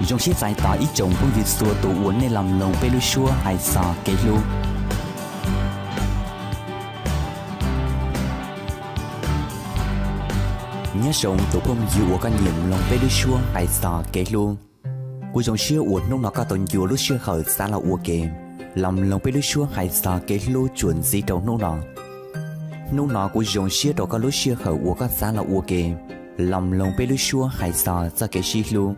Zoo siab txais tos ib tsoom phooj ywg txhua tus uas nej los mloog peb lub suab hais txog kev hlub. Nyob zoo tus phooj ywg uas koj nyiam mloog peb lub suab hais txog kev hlub. Kuv zoo siab uas hnub no koj tau ncua lub sij hawm xav los ua ke, los mloog peb lub suab hais txog kev hlub txuas ntxiv rau hnub no. Hnub no kuv zoo siab rau koj lub sij hawm uas koj xav los ua ke, los mloog peb lub suab hais txog txoj kev sib hlub.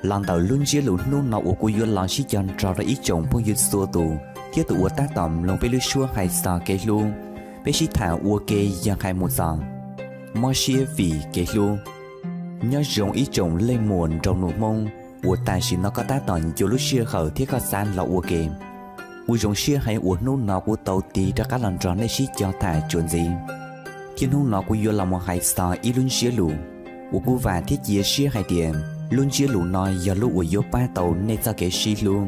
Los ntawm lub ntsiab lus hnub no uas kuv yuav los sib cog nrog rau ib tsoom phooj ywg txhua tus thiab tus uas tab tom mloog peb lub suab hais txog kev hlub, peb sib tham ua ke yog hais mus txog mob siab vim kev hlub. Nyob zoo ib tsoom leej muam nraug nus Hmoob uas tam sim no koj tab tom ncua lub sij hawm thiab koj xav los ua ke. Kuv zoo siab heev uas hnub no kuv tau tig rov qab los nrog nej sib cog tham txuas ntxiv, thiab hnub no kuv yuav los mus hais txog ib lub ntsiab lus uas kuv vam thiab cia siab hais tias lub ntsiab lus no yog lub uas yuav pab tau nej txoj kev sib hlub,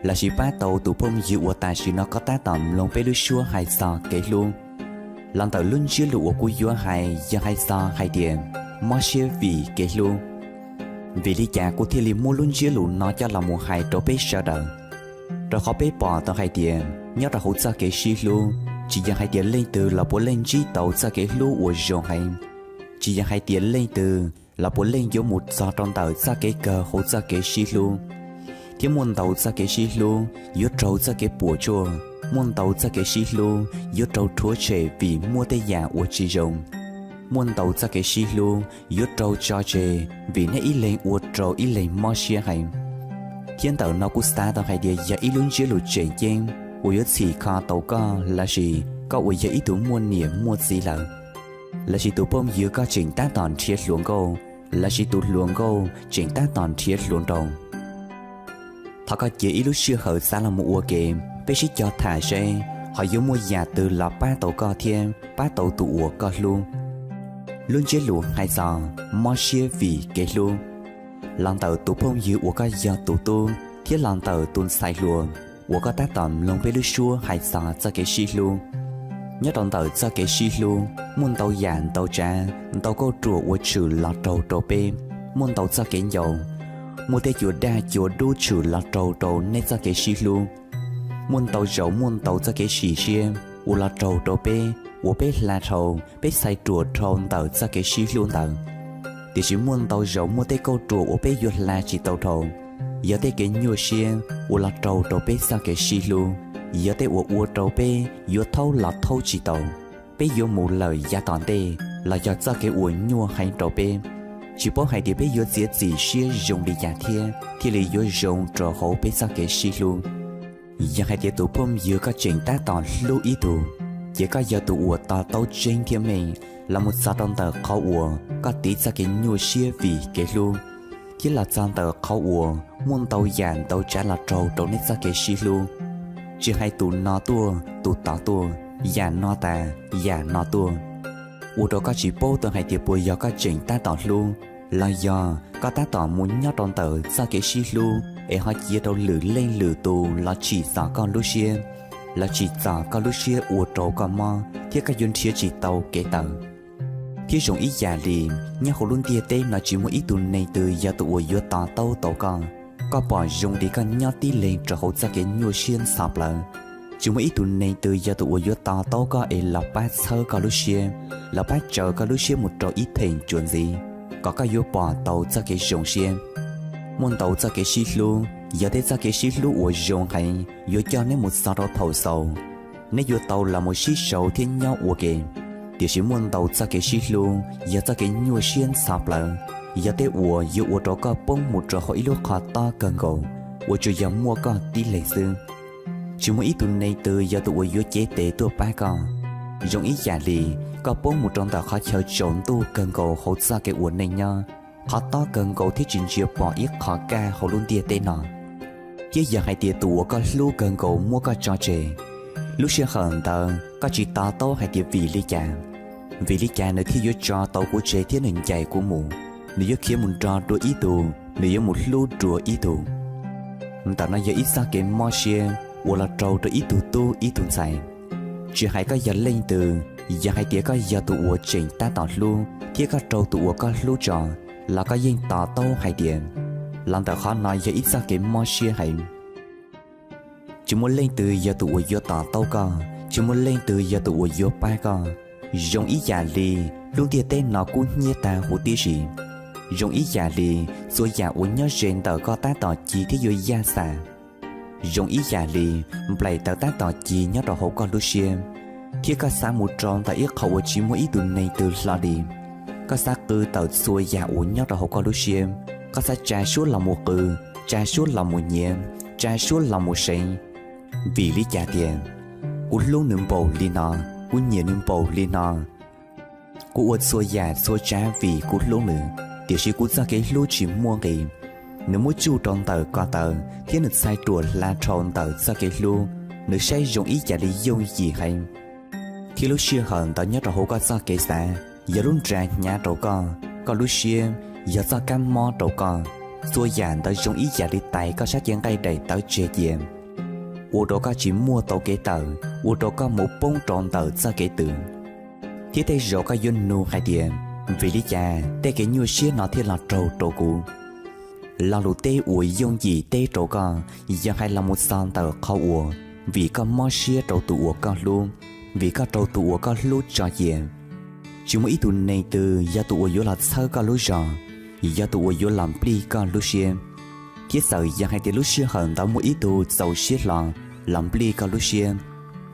lossis pab tau tus phooj ywg uas tam sim no koj tab tom mloog peb lub suab hais txog kev hlub. Los ntawm lub ntsiab lus uas kuv yuav hais yog hais txog hais tias mob siab vim kev hlub. Vim li cas kuv thiaj li muab lub ntsiab lus no coj los mus hais rau peb sawv daws? Rau qhov peb pom tau hais tias nyob rau hauv txoj kev sib hlub, tsis yog hais tias leej twg los puav leej ntsib tau txoj kev hlub uas zoo heev, tsis yog hais tias leej twg los puav leej yuav mus txog rau ntawm txoj kev kawg hauv txoj kev sib hlub. Thiab muaj ntau txoj kev sib hlub yuav raug txoj kev puas tsuaj, muaj ntau txoj kev sib hlub yuav raug rhuav tshem vim muaj tej yam uas tsis zoo, muaj ntau txoj kev sib hlub yuav raug tso tseg vim nej ib leeg ua rau ib leeg mob siab heev. Thiab ntawm no kuv xav tau hais tias yog ib lub ntsiab lus tseem ceeb uas yuav txhim kho tau koj lossis koj uas yog ib tug muaj niam muaj txiv lawm, lossis tus phooj ywg koj tseem tab tom nrhiav hluas nkauj, lossis tus hluas nkauj tseem tab tom nrhiav hluas nraug. Thov koj cia ib lub sij hawm xav los mus ua ke, peb sib cog tham seb ho yuav muaj yam twg los pab tau koj thiab pab tau tus uas koj hlub. Lub ntsiab lus hais txog mob siab vim kev hlub. Los ntawm tus phooj ywg uas koj yog tus tub thiab los ntawm tus ntxhais hluas uas koj tab tom mloog peb lub suab hais txog txoj kev sib hlub. Nyob rau ntawm txoj kev sib hlub muaj ntau yam ntau tsav, ntau kauj ruam uas tshwm los raug rau peb, muaj ntau txoj kev ncau, muaj tej cua daj cua dub tshwm los raug rau nej txoj kev sib hlub. Muaj ntau zaus muaj ntau txoj kev sim siab uas los raug rau peb uas peb hla dhau, peb txhais ruam dhau ntawm txoj kev sib hlub ntawd. Tiam sis muaj ntau zaus muaj tej kauj ruam uas peb yuav hla tsis tau dhau, yog tej kev nyuaj siab uas los raug rau peb txoj kev sib hlub, yog tej uas ua rau peb yuav thaub los thaub tsis tau, peb yuav mus lawm yav tom ntej los yog txoj kev uas nyuaj heev rau peb, tsis paub hais tias peb yuav txiav txim siab zoo li cas thiab thiaj li yuav zoo rau hauv peb txoj kev sib hlub. Yog hais tias tus phooj ywg koj tseem tab tom hlub ib tug, ces koj yog tus uas to taub tseeb thiab meej los mus txog rau ntawm qhov uas koj tiv txoj kev nyuaj siab vim kev hlub, thiab los txog ntawm qhov uas muaj ntau yam ntau tsav los raug rau nej txoj kev sib hlub. Tsis hais tus no tuaj tus tod tuaj, yam no tas yam no tuaj, ua rau koj tsis paub tau hais tias puas yog koj tseem tab tom hlub, los yog koj tab tom mus nyob rau ntawm txoj kev sib hlub es ho cia rau lwm leej lwm tus los tsim txom koj lub siab, los tsim txom koj lub siab ua rau koj mob thiab koj yuav nrhiav tsis tau kev tawm. Thiab zoo ib yam li, nyob hauv lub ntiaj teb no tsis muaj ib tug neeg twg yog tus uas yuav to taub tau koj. Koj pom zoo li koj nyob tib leeg rau hauv txoj kev nyuaj siab ntxhov plawv. Tsis muaj ib tug neeg twg yog tus uas yuav to taub koj es los pab txhawb koj lub siab, los pab tsaws koj lub siab mus rau ib theem txuas ntxiv, kom koj yuav pom tau txoj kev zoo siab. Muaj ntau txoj kev sib hlub, yog tej txoj kev sib hlub uas zoo heev yuav coj neb mus txog rau thaum xaus, neb yuav tau los mus sib sau thiab nyob ua ke. Tiam sis muaj ntau txoj kev sib hlub yog txoj kev nyuaj siab ntxhov plawv, yog tej uas yuav ua rau koj poob mus rau hauv ib lub qhov tob kawg nkaus uas tsuas yog muaj koj tib leeg xwb. Tsis muaj ib tug neeg twg yog tus uas yuav cev tes tuaj pab koj. Zoo ib yam li, koj poob mus rau ntawm qhov chaw tsaus ntuj kawg nkaus hauv txoj kev ua neej nyob, qhov tob kawg nkaus thiab tsis ntsia pom ib qho kaj hauv lub ntiaj teb no. Thiab yog hais tias tus uas koj hlub kawg nkaus muab koj tso tseg, lub sij hawm ntawd koj tsis to taub hais tias vim li cas, vim li cas nws thiaj yuav tso tau kuv tseg thiab nws ncaim kuv mus, nws yuav khiav mus nrog dua ib tug, nws yuav mus hlub dua ib tug. Ntawm no yog ib txoj kev mob siab uas los raug rau ib tug tub ib tug ntxhais. Tsis hais koj yog leej twg, yog hais tias koj yog tus uas tseem tab tom hlub thiab koj raug tus uas koj hlub tso, los koj yeej to taub hais tias Los ntawm qhov no yog ib txoj kev mob siab heev. Tsis muaj leej twg yog tus uas yuav to taub koj, tsis muaj leej twg yog tus uas yuav pab koj. Zoo ib yam li lub ntiaj teb no kub hnyiab tag huv tib si. Zoo ib yam li txhua yam uas nyob ze ntawm koj tab tom ci thiab yuav yaj xam. Zoo ib yam li nplaim tawv tab tom ci nyob rau hauv koj lub siab, thiab koj xav mus rau ntawm ib qho uas tsis muaj ib tug neeg twg hlo li. Koj xav qw tawm txhua yam uas nyob rau hauv koj lub siab, koj xav tsa suab los mus qw, tsa suab los mus nyiav, tsa suab los mus seev. Vim li cas tias kuv hlub nws npaum li no, kuv nyiam nws npaum li no, kuv ua txhua yam txhua tsav vim kuv hlub nws, tiam sis kuv txoj kev hlub tsis muaj nqis. Nws muab tsuj rau ntawm ko taw thiab nws txhais ruam hla dhau ntawm txoj kev hlub. Nws saib zoo ib yam li yooj yim heev, thiab lub sij hawm ntawd nyob rau hauv koj txoj kev xav yog lub nra hnyav rau koj, koj lub siab yog txoj kab mob rau koj. Txhua yam ntawd zoo ib yam li tais koj sab cev nqaij daim tawv tseg cia, ua rau koj tsis muaj tau kev tawm, ua rau koj mus poob rau ntawm txoj kev twm. Thiab tej zaum koj yuav nug hais tias, vim li cas tej kev nyuaj siab no thiaj los raug rau kuv? Lo lus teb uas yooj yim teb rau koj yog hais los mus txog ntawm qhov uas vim koj mob siab rau tus uas koj hlub, vim koj raug tus uas koj hlub tso cia. Tsis muaj ib tug neeg twg yog tus uas yuav los txhawb koj lub zog, yog tus uas yuav los nplij koj lub siab. Thiab txawm yog hais tias lub sij hawm ntawd muaj ib tug txaus siab hlo los nplij koj lub siab,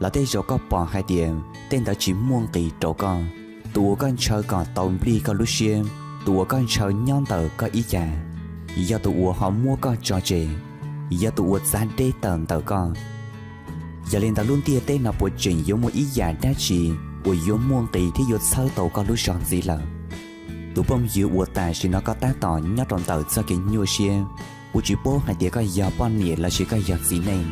los tej zaum koj pom hais tias tej ntawd tsis muaj nqis rau koj. Tus uas koj ntshaw kom tau nplij koj lub siab, tus uas koj ntshaw nyob ntawm koj ib yam, yog tus uas ho muab koj tso tseg, yog tus uas txav deb tawm ntawm koj. Yog li ntawd lub ntiaj teb no puas tseem yuav muaj ib yam dab tsi uas yuav muaj nqis thiab yuav txhawb tau koj lub zog ntxiv lawm? Tus phooj ywg uas tam sim no koj tab tom nyob rau ntawm txoj kev nyuaj siab, kuv tsis paub hais tias koj yog poj niam lossis koj yog txiv neej.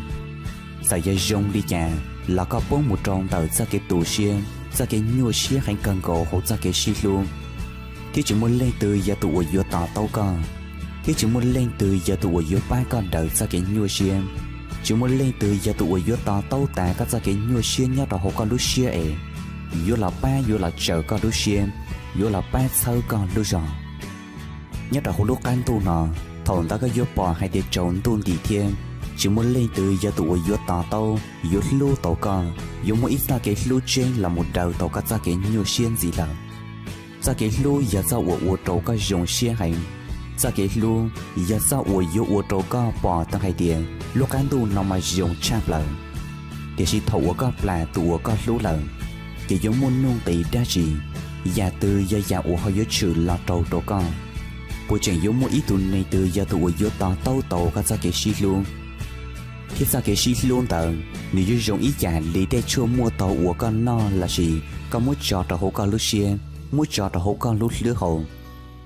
Txawm yog zoo li cas los koj poob mus rau ntawm txoj kev tu siab, txoj kev nyuaj siab heev kawg nkaus hauv txoj kev sib hlub, thiab tsis muaj leej twg yog tus uas yuav to taub koj, thiab tsis muaj leej twg yog tus uas yuav pab koj daws txoj kev nyuaj siab. Tsis muaj leej twg yog tus uas yuav to taub tas koj txoj kev nyuaj siab nyob rau hauv koj lub siab es yuav los pab, yuav los tsaws koj lub siab, yuav los pab txhawb koj lub zog. Nyob rau hauv lub qab ntuj no, thaum ntawd koj yuav pom hais tias tsaus ntuj nti thiab, tsis muaj leej twg yog tus uas yuav to taub, yuav hlub tau koj, yuav muaj ib txoj kev hlub tseeb los mus daws tau koj txoj kev nyuaj siab ntxiv lawm. Txoj kev hlub yog txoj uas ua rau koj zoo siab heev. Txoj kev hlub yog txoj uas yuav ua rau koj pom tau hais tias lub qab ntuj no mas zoo tshaj plaws, tiam sis thaum uas koj plam tus uas koj hlub lawm, ces yuav muaj nuj nqis dab tsi? Yam twg yog yam uas ho yuav tshwm los raug rau koj? Puas tseem yuav muaj ib tug neeg twg yog tus uas yuav to taub tau koj txoj kev sib hlub? Thiab txoj kev sib hlub ntawd nws yuav zoo ib yam li tej tshuaj muaj taug uas koj noj lossis koj muab tso rau hauv koj lub siab, muab tso rau hauv koj lub hlwb hau.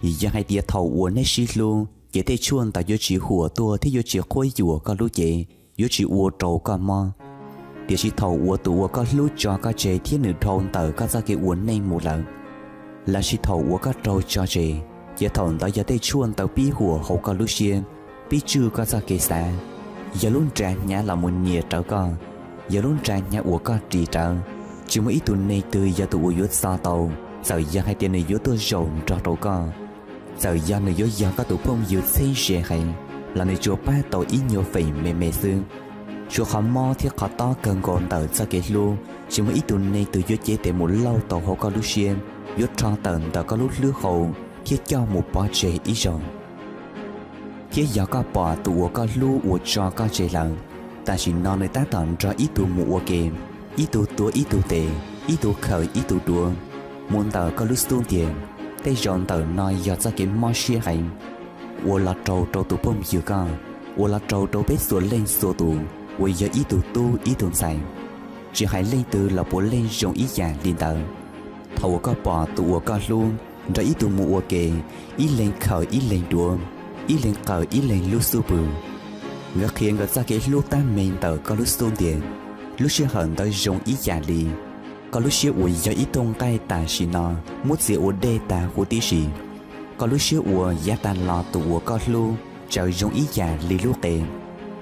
Yog hais tias thaum uas nej sib hlub ces tej tshuaj ntawd yuav tsis huam tuaj thiab yuav tsis qhuab yuam koj lub cev, yuav tsis ua rau koj mob. Tiam sis thaum uas tus uas koj hlub tso koj tseg thiab nws dhau ntawm koj txoj kev ua neej mus lawm, lossis thaum uas koj raug tso tseg, ces thaum ntawd yog tej tshuaj ntawd pib huam hauv koj lub siab, pib tswj koj txoj kev xav, yog lub nra hnyav los mus nyiam rawv koj, yog lub nra hnyav uas koj ris rawv. Tsis muaj ib tug neeg twg yog tus uas yuav txo tau, txawm yog hais tias nws yuav tuaj zaum nrog rau koj. Txawm yog nws yuav yog koj tus phooj ywg txheeb ze heev, los nws tsuas pab tau ib nyuag feem me me xwb. Tshuav qhov mob thiab qhov tob kawg nkaus ntawm txoj kev hlub, tsis muaj ib tug neeg twg yuav cev tes mus lauj tau hauv koj lub siab, yuav rho tawm ntawm koj lub hlwb hau thiab coj mus pov tseg ib zaug. Thiab yog koj pom tus uas koj hlub uas tso koj tseg lawm, tam sim no nws tab tom nrog ib tug mus ua ke, ib tug tuav ib tug tes, ib tug khaws ib tug duav, mus ntawm koj lub xub ntiag, tej zaum ntawm no yog txoj kev mob siab heev uas los raug rau tus phooj ywg koj, uas los raug rau peb txhua leej txhua tus uas yog ib tug tub ib tug ntxhais. Tsis hais leej twg los puav leej zoo ib yam li ntawd. Thaum uas koj pom tus uas koj hlub nrog ib tug mus ua ke, ib leeg khaws ib leeg duav, ib leeg qaws ib leeg lub xub pwg, nkawd qhia nkawd txoj kev hlub tab meeg ntawm koj lub xub ntiag, lub sij hawm ntawd zoo ib yam li koj lub siab uas yog ib thooj nqaij tam sim no muab txiav ua dej tag huv tib si. Koj lub siab uas yav tag los tus uas koj hlub tsaws zoo ib yam li lub qe,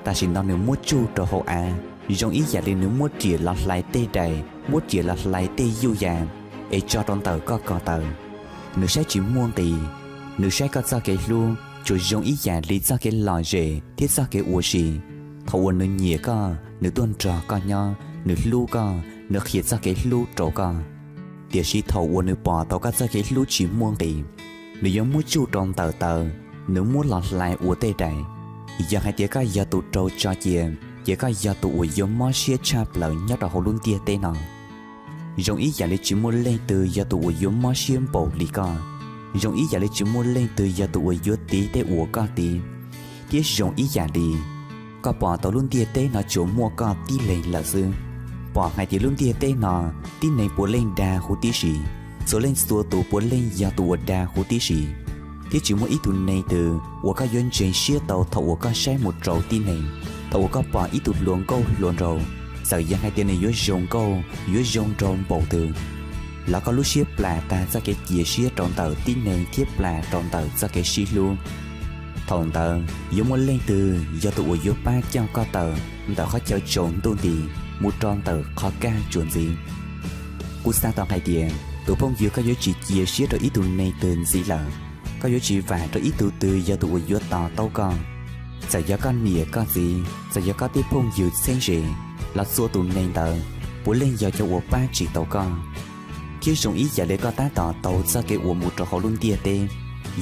tam sim no nws muab tsuj rau hauv av, zoo ib yam li nws muab riam los hlais tej dais, muab riam los hlais tej yuj ya es tso rau ntawm koj ko taw. Nws saib tsis muaj nqis, nws saib koj txoj kev hlub Tsuas zoo ib yam li txoj kev lom zem thiab txoj kev ua si. Thaum uas nws nyiam koj, nws tuaj nrog koj nyob, nws hlub koj, nws qhia txoj kev hlub rau koj. Tiam sis thaum uas nws pom tau koj txoj kev hlub tsis muaj nqis, nws yuav muab tsuj rau ntawm taws, nws muab los hlais ua tej daim. Yog hais tias koj yog tus raug tso cia, ces koj yog tus uas yuav mob siab tshaj plaws nyob rau hauv lub ntiaj teb no. Zoo ib yam li tsis muaj leej twg yog tus uas yuav mob siab npaum li koj. Zoo ib yam li tsis muaj leej twg yog tus uas yuav tiv tej uas koj tiv. Thiab zoo ib yam li koj pom tau lub ntiaj teb no tsuas muaj koj tib leeg lawm xwb, pom hais tias lub ntiaj teb no tib neeg puav leej dag huv tib si, txhua leej txhua tus puav leej yog tus uas dag huv tib si. Thiab tsis muaj ib tug neeg twg uas koj yuav ntseeg siab tau thaum uas koj saib mus rau tib neeg. Thaum uas koj pom ib tug hluas nkauj hluas nraug, txawm yog hais tias nws yuav zoo nkauj yuav zoo nraug npaum twg, los koj lub siab plam tag txoj kev cia siab rau ntawm tib neeg thiab plam rau ntawm txoj kev sib hlub. Thaum ntawd yuav muaj leej twg yog tus uas yuav pab coj koj tawm ntawm qhov chaw tsaus ntuj nti mus rau ntawm qhov kaj tsuas ntxiv? Kuv xav tau hais tias tus phooj ywg, koj yuav tsis cia siab rau ib tug neeg twg ntxiv lawm. Koj yuav tsis vam rau ib tug twg yog tus uas yuav to taub koj. Txawm yog koj niam koj txiv, txawm yog koj tej phooj ywg txheeb ze, los txhua tus neeg ntawd puav leej yog cov uas pab tsis tau koj. Thiab zoo ib yam li koj tab tom taug txoj kev uas mus rau hauv lub ntiaj teb,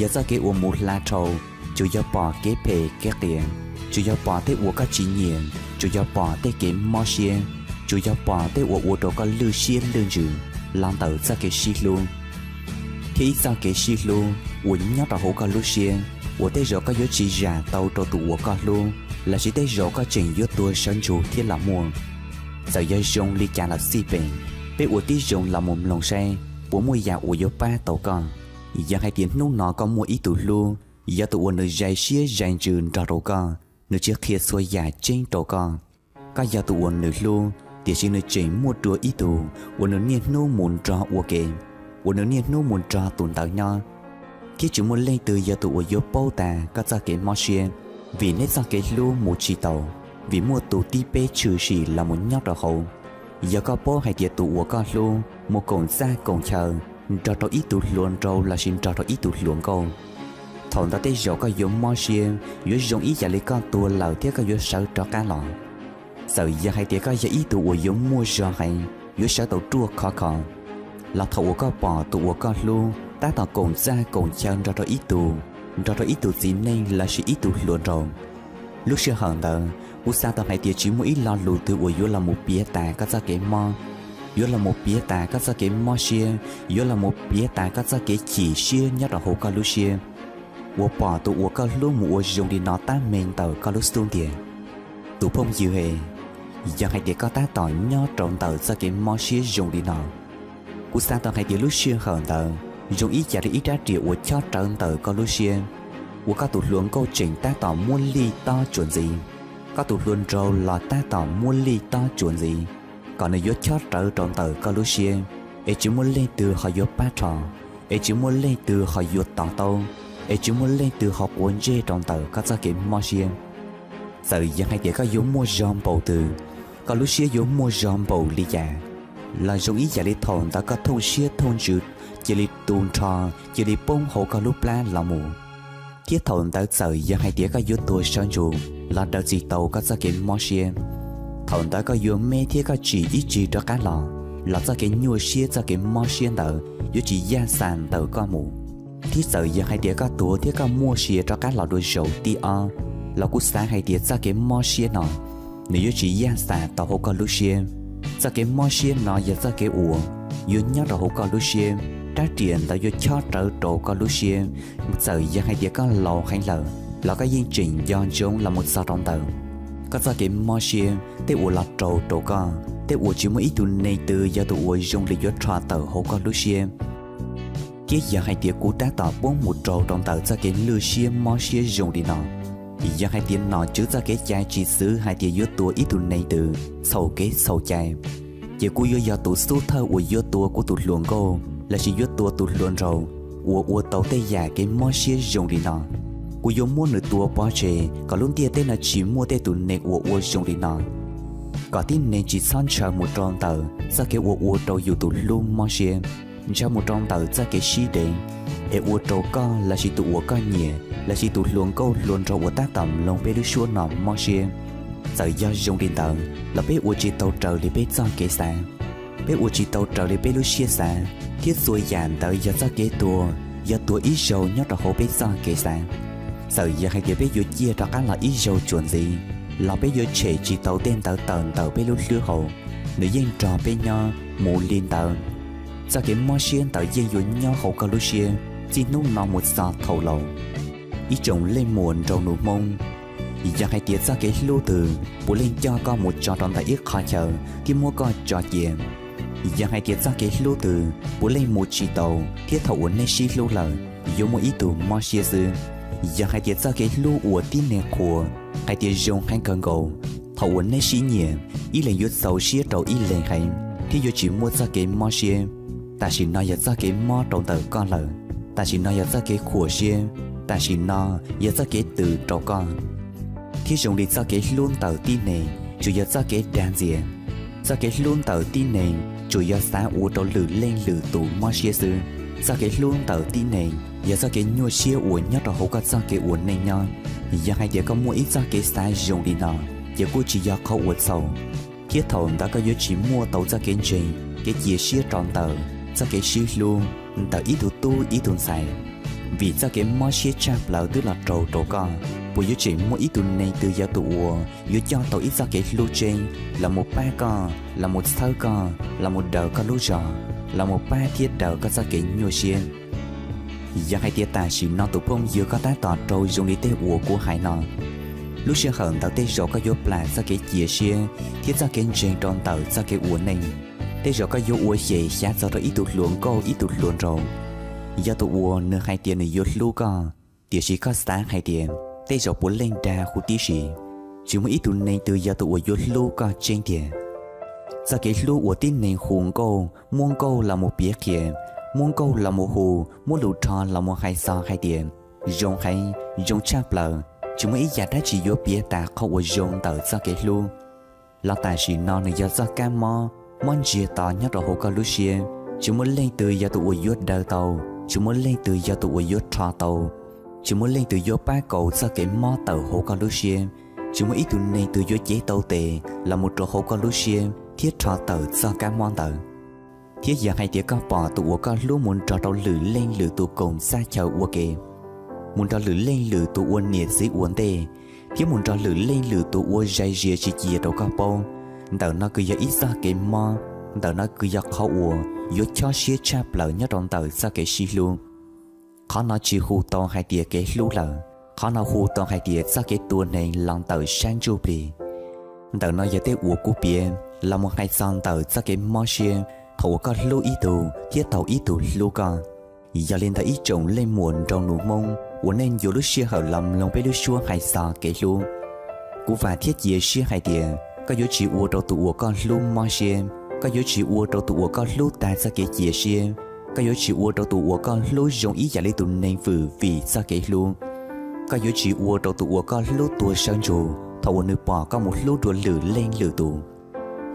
yog txoj kev uas mus hla dhau, tsuas yog pom kev phem kev qias, tsuas yog pom tej uas koj tsis nyiam, tsuas yog pom tej kev mob siab, tsuas yog pom tej uas ua rau koj lwj siab lwj ntsws los ntawm txoj kev sib hlub. Thiab ib txoj kev sib hlub uas nyob rau hauv koj lub siab uas tej zaum koj yuav tsis zam tau rau tus uas koj hlub, lossis tej zaum koj tseem yuav tuag sawv ntsug thiab los muaj. Txawm yog zoo li cas los xij peem, peb ua tib zoo los mus mloog saib puas muaj yam uas yuav pab tau koj. Yog hais tias hnub no koj muaj ib tug hlub, yog tus uas nws zais siab zais ntsws nrog rau koj, nws tsis qhia txhua yam tseeb rau koj. Koj yog tus uas nws hlub, tiam sis nws tseem muaj dua ib tug uas nws niaj hnub mus nrog ua ke, uas nws niaj hnub mus nrog tus ntawd nyob. Thiab tsis muaj leej twg yog tus uas yuav paub tas koj txoj kev mob siab, vim neb txoj kev hlub mus tsis taus, vim muaj tus tib peb tshwm sim los mus nyob rau hauv. Yog koj paub hais tias tus uas koj hlub mus koom txaj koom chaw nrog rau ib tug hluas nraug lossis nrog rau ib tug hluas nkauj, thaum ntawd tej zaum koj yuav mob siab, yuav zoo ib yam li koj tuag lawm thiab koj yuav sawv rov qab los. Txawm yog hais tias koj yog ib tug uas yuav muaj zog heev, yuav sawv tau ruaj khov kho, los thaum uas koj pom tus uas koj hlub tab tom koom txaj koom chaw nrog rau ib tug, nrog rau ib tug txiv neej lossis ib tug hluas nraug, lub sij hawm ntawd kuv xav tau hais tias tsis muaj ib lo lus twg uas yuav los mus piav tas koj txoj kev mob, yuav los mus piav tas koj txoj kev mob siab, yuav los mus piav tas koj txoj kev chim siab nyob rau hauv koj lub siab, uas pom tus uas koj hlub mus ua zoo li no tab meeg ntawm koj lub xub ntiag. Tus phooj ywg e, yog hais tias koj tab tom nyob rau ntawm txoj kev mob siab zoo li no, kuv xav tau hais tias lub sij hawm ntawd zoo ib yam li ib rab riam uas chob rawv ntawm koj lub siab, uas koj tus hluas nkauj tseem tab tom muab lij tob tsuas ntxiv, koj tus hluas nraug los tab tom muab lij tob tsuas ntxiv, kom nws yuav chob rawv rau ntawm koj lub siab, es tsis muaj leej twg ho yuav pab rho, es tsis muaj leej twg ho yuav to taub, es tsis muaj leej twg ho quav ntsej rau ntawm koj txoj kev mob siab. Txawm yog hais tias koj yuav muaj zog npaum twg, koj lub siab yuav muaj zog npaum li cas, los zoo ib yam li thaum ntawd koj thooj siab thooj ntsws, cia li tu nrho, cia li poob hauv koj lub plab los mus. Thiab thaum ntawd txawm yog hais tias koj yuav tuag sawv ntsug los daws tsis tau koj txoj kev mob siab. Thaum ntawd koj yuav me thiab koj tsim ib tsig rov qab los, los txoj kev nyuaj siab txoj kev mob siab ntawd yuav tsis yaj xa ntawm koj mus. Thiab txawm yog hais tias koj tuag thiab koj muaj sia rov qab los dua zaum thib ob, los kuv xav hais tias txoj kev mob siab no nws yuav tsis yaj xa tau hauv koj lub siab. Txoj kev mob siab no yog txoj kev uas yuav nyob rau hauv koj lub siab, rab riam ntawd yuav chob rawv rau koj lub siab. Txawm yog hais tias koj laus heev lawm los koj yeej tseem nco ntsoov los mus txog rau ntawd. Koj txoj kev mob siab tej uas los raug rau koj, tej uas tsis muaj ib tug neeg twg yog tus uas zoo li yuav rho tawm hauv koj lub siab. Thiab yog hais tias kuv tab tom poob mus raug rau ntawm txoj kev lwj siab mob siab zoo li no, yog hais tias nom tswv txoj kev cai tsis txwv hais tias yuav tua ib tug neeg twg txhaum kev txhaum cai, ces kuv yuav yog tus xub thawj uas yuav tua kuv tus hluas nkauj lossis yuav tua tus hluas nraug uas ua tau tej yam kev mob siab zoo li no. Kuv yuav muab nws tua pov tseg kom lub ntiaj teb no tsis muaj tej tus neeg uas ua zoo li no, kom tib neeg tsis txhob ntshaw mus rau ntawm txoj kev uas ua rau yus tus hlub mob siab, ntshaw mus rau ntawm txoj kev sib deev, es ua rau koj lossis tus uas koj nyiam lossis tus hluas nkauj hluas nraug uas tab tom mloog peb lub suab no mob siab. Txawm yog zoo li ntawd los peb ua tsis tau raws li peb txoj kev xav. Peb ua tsis tau raws li peb lub siab xav, thiab txhua yam ntawd yog txoj kev tuag, yog tuag ib zaug nyob rau hauv peb txoj kev xav. Txawm yog hais tias peb yuav ciaj rov qab los ib zaug tsuas ntxiv, los peb yuav tshem tsis tau tej ntawd tawm ntawm peb lub hlwb hauv, nws yeej nrog peb nyob mus li ntawd. Txoj kev mob siab ntawd yeej yuav nyob hauv koj lub siab txij hnub no mus txog thaum laus. Ib tsoom leej muam nraug nus Hmoob, yog hais tias txoj kev hlub twg puav leej coj koj mus tso rau ntawm ib qho chaw thiab muab koj tso cia, yog hais tias txoj kev hlub twg puav leej mus tsis taus thiab thaum uas nej sib hlub lawm yuav muaj ib tug mob siab xwb, yog hais tias txoj kev hlub uas tib neeg qhuas hais tias zoo heev kawg nkaus, thaum uas nej sib nyiam, ib leeg yuav txaus siab rau ib leeg heev thiab yuav tsis muaj txoj kev mob siab. Tam sim no yog txoj kev mob rau ntawm koj lawm, tam sim no yog txoj kev khuam siab, tam sim no yog txoj kev tws rau koj. Thiab zoo li txoj kev hlub ntawm tib neeg tsuas yog txoj kev dag ntxias. Txoj kev hlub ntawm tib neeg tsuas yog xav ua rau lwm leej lwm tus mob siab xwb. Txoj kev hlub ntawm tib neeg yog txoj kev nyuaj siab uas nyob rau hauv koj txoj kev ua neej nyob. Yog hais tias koj muaj ib txoj kev xav zoo li no, ces kuj tsis yog qhov uas txhaum, thiab thaum ntawd koj yuav tsis muaj tau txoj kev ntseeg, kev cia siab rau ntawm txoj kev sib hlub ntawm ib tug tub ib tug ntxhais. Vim txoj kev mob siab tshaj plaws twb los raug rau koj, puas yuav tseem muaj ib tug neeg twg yog tus uas yuav coj tau ib txoj kev hlub tseeb los mus pab koj, los mus txhawb koj, los mus daws koj lub zog, los mus pab thiab daws koj txoj kev nyuaj siab? Yog hais tias tam sim no tus phooj ywg koj tab tom raug zoo li tej uas kuv hais no, lub sij hawm ntawd tej zaum koj yuav plam txoj kev cia siab thiab txoj kev ntseeg rau ntawm txoj kev ua neej. Tej zaum koj yuav ua xyem xyav txog rau ib tug hluas nkauj ib tug hluas nraug, yog tus uas nws hais tias nws yuav hlub koj, tiam sis koj xav hais tias tej zaum puav leej dag huv tib si. Tsis muaj ib tug neeg twg yog tus uas yuav hlub koj tseeb tiag. Txoj kev hlub uas tib neeg hu nkauj, muab nkauj los mus piav qhia, muab nkauj los mus hu, muab lus rho los mus hais txog hais tias zoo heev, zoo tshaj plaws, tsis muaj ib yam dab tsi yuav piav tas qhov uas zoo ntawm txoj kev hlub. Los tam sim no nws yog txoj kab mob, mob ntsiag to nyob rau hauv koj lub siab. Tsis muaj leej twg yog tus uas yuav daws tau, tsis muaj leej twg yog tus uas yuav rho tau, tsis muaj leej twg yuav pab kaus txoj kev mob tawm hauv koj lub siab. Tsis muaj ib tug neeg twg yuav cev tau tes los mus rau hauv koj lub siab thiab rho tawm txoj kab mob ntawd. Thiab yog hais tias koj pom tus uas koj hlub mus nrog rau lwm leej lwm tus koom txaj chaw ua ke, mus nrog lwm leej lwm tus ua niam txiv ua ntej, thiab mus nrog lwm leej lwm tus ua zais zias tsis cia rau koj paub, ntawm no kws yog ib txoj kev mob, ntawm no kws yog qhov uas yuav chob siab tshaj plaws nyob rau ntawm txoj kev sib hlub. Qhov no tsis hu tau hais tias kev hlub lawm, qhov no hu tau hais tias txoj kev tua neeg los ntawm sab ntsuj plig. Ntawm no yog tej uas kuv piav los mus hais txog ntawm txoj kev mob siab thaum uas koj hlub ib tug thiab tau ib tug hlub koj. Yog li ntawd ib tsoom leej muam nraug nus Hmoob uas nej yuav lub sij hawm los mloog peb lub suab hais txog kev hlub, kuv vam thiab cia siab hais tias koj yuav tsis ua rau tus uas koj hlub mob siab, koj yuav tsis ua rau tus uas koj hlub tag txoj kev cia siab, koj yuav tsis ua rau tus uas koj hlub zoo ib yam li tus neeg vwm vim txoj kev hlub. Koj yuav tsis ua rau tus uas koj hlub tuag sawv ntsug thaum uas nws pom koj mus hlub dua lwm leej lwm tus.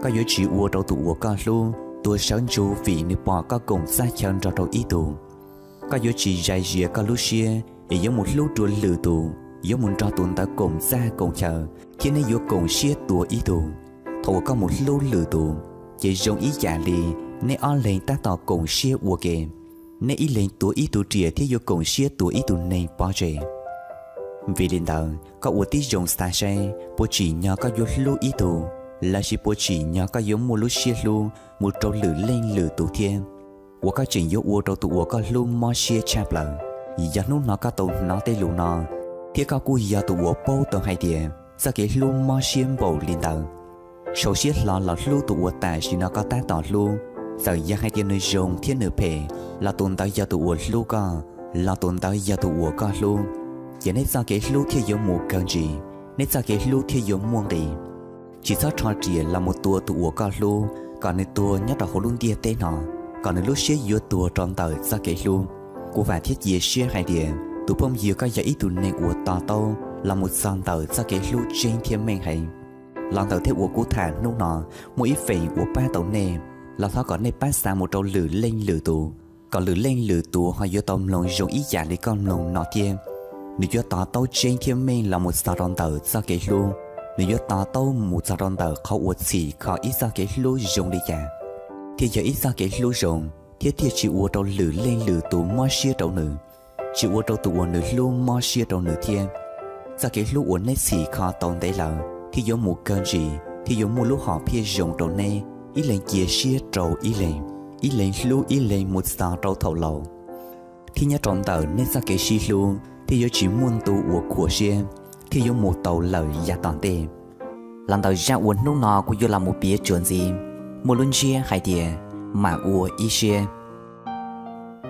Koj yuav tsis ua rau tus uas koj hlub tuag sawv ntsug vim nws pom koj koom txaj chaw nrog rau ib tug. Koj yuav tsis zais zias koj lub siab es yuav mus hlub dua lwm tus, yuav mus nrog tus ntawd koom txaj koom chaw, thiab nej yuav koom siab tua ib tug. Thaum uas koj mus hlub lwm tus, ces zoo ib yam li nej ob leeg tab tom koom siab ua ke, nej ib leeg tua ib tug riam thiab yuav koom siab tua ib tug neeg pov tseg. Vim li ntawd, koj ua tib zoo xav saib puas tsim nyog koj yuav hlub ib tug, lossis puas tsim nyog koj yuav muaj lub siab hlub mus rau lwm leej lwm tus thiab. Uas koj tseem yuav ua rau tus uas koj hlub mob siab tshaj plaws. Yog hnub no koj tau hnov tej lus no, thiab koj kuj yog tus uas paub tau hais tias txoj kev hlub mob siab npaum li ntawd, sau siab hlo los hlub tus uas tam sim no koj tab tom hlub. Txawm yog hais tias nws zoo thiab nws phem, los tus ntawd yog tus uas hlub koj, los tus ntawd yog tus uas koj hlub, ces nej txoj kev hlub thiaj yuav mus kawg ntsis, nej txoj kev hlub thiaj yuav muaj nqis. Tsis txhob rho riam los mus tua tus uas koj hlub kom nws tuag nyob rau hauv lub ntiaj teb no, kom nws lub siab yuav tuag rau ntawm txoj kev hlub. Kuv vam thiab cia siab hais tias tus phooj ywg koj yog ib tug neeg uas to taub los mus txog ntawm txoj kev hlub tseeb thiab meej heev. Los ntawm tej uas kuv tham hnub no, muaj ib feem uas pab tau nej, los thov kom nej pab xa mus rau lwm leej lwm tus, kom lwm leej lwm tus ho yuav tau mloog zoo ib yam li koj mloog no thiab. Nws yuav to taub tseeb thiab meej los mus txog rau ntawm txoj kev hlub. Nws yuav to taub mus txog rau ntawm qhov uas txhim kho ib txoj kev hlub zoo li cas, thiaj yog ib txoj kev hlub zoo, thiab thiaj tsis ua rau lwm leej lwm tus mob siab rau nws, tsis ua rau tus uas nws hlub mob siab rau nws thiab. Txoj kev hlub uas neb txhim kho tau ntev lawm thiaj yuav mus kawg ntsis, thiaj yuav muaj lub hom phiaj zoo rau neb, ib leeg cia siab rau ib leeg, ib leeg hlub ib leeg mus txog rau thaum laus. Thiab nyob rau ntawm neb txoj kev sib hlub thiaj yuav tsis muaj ntu uas khuam siab, thiaj yuav mus tau lawm yav tom ntej. Los ntawm zaj uas hnub no kuv yuav los mus piav tsuas ntxiv, muaj lub ntsiab hais tias, Mam ua ib siab.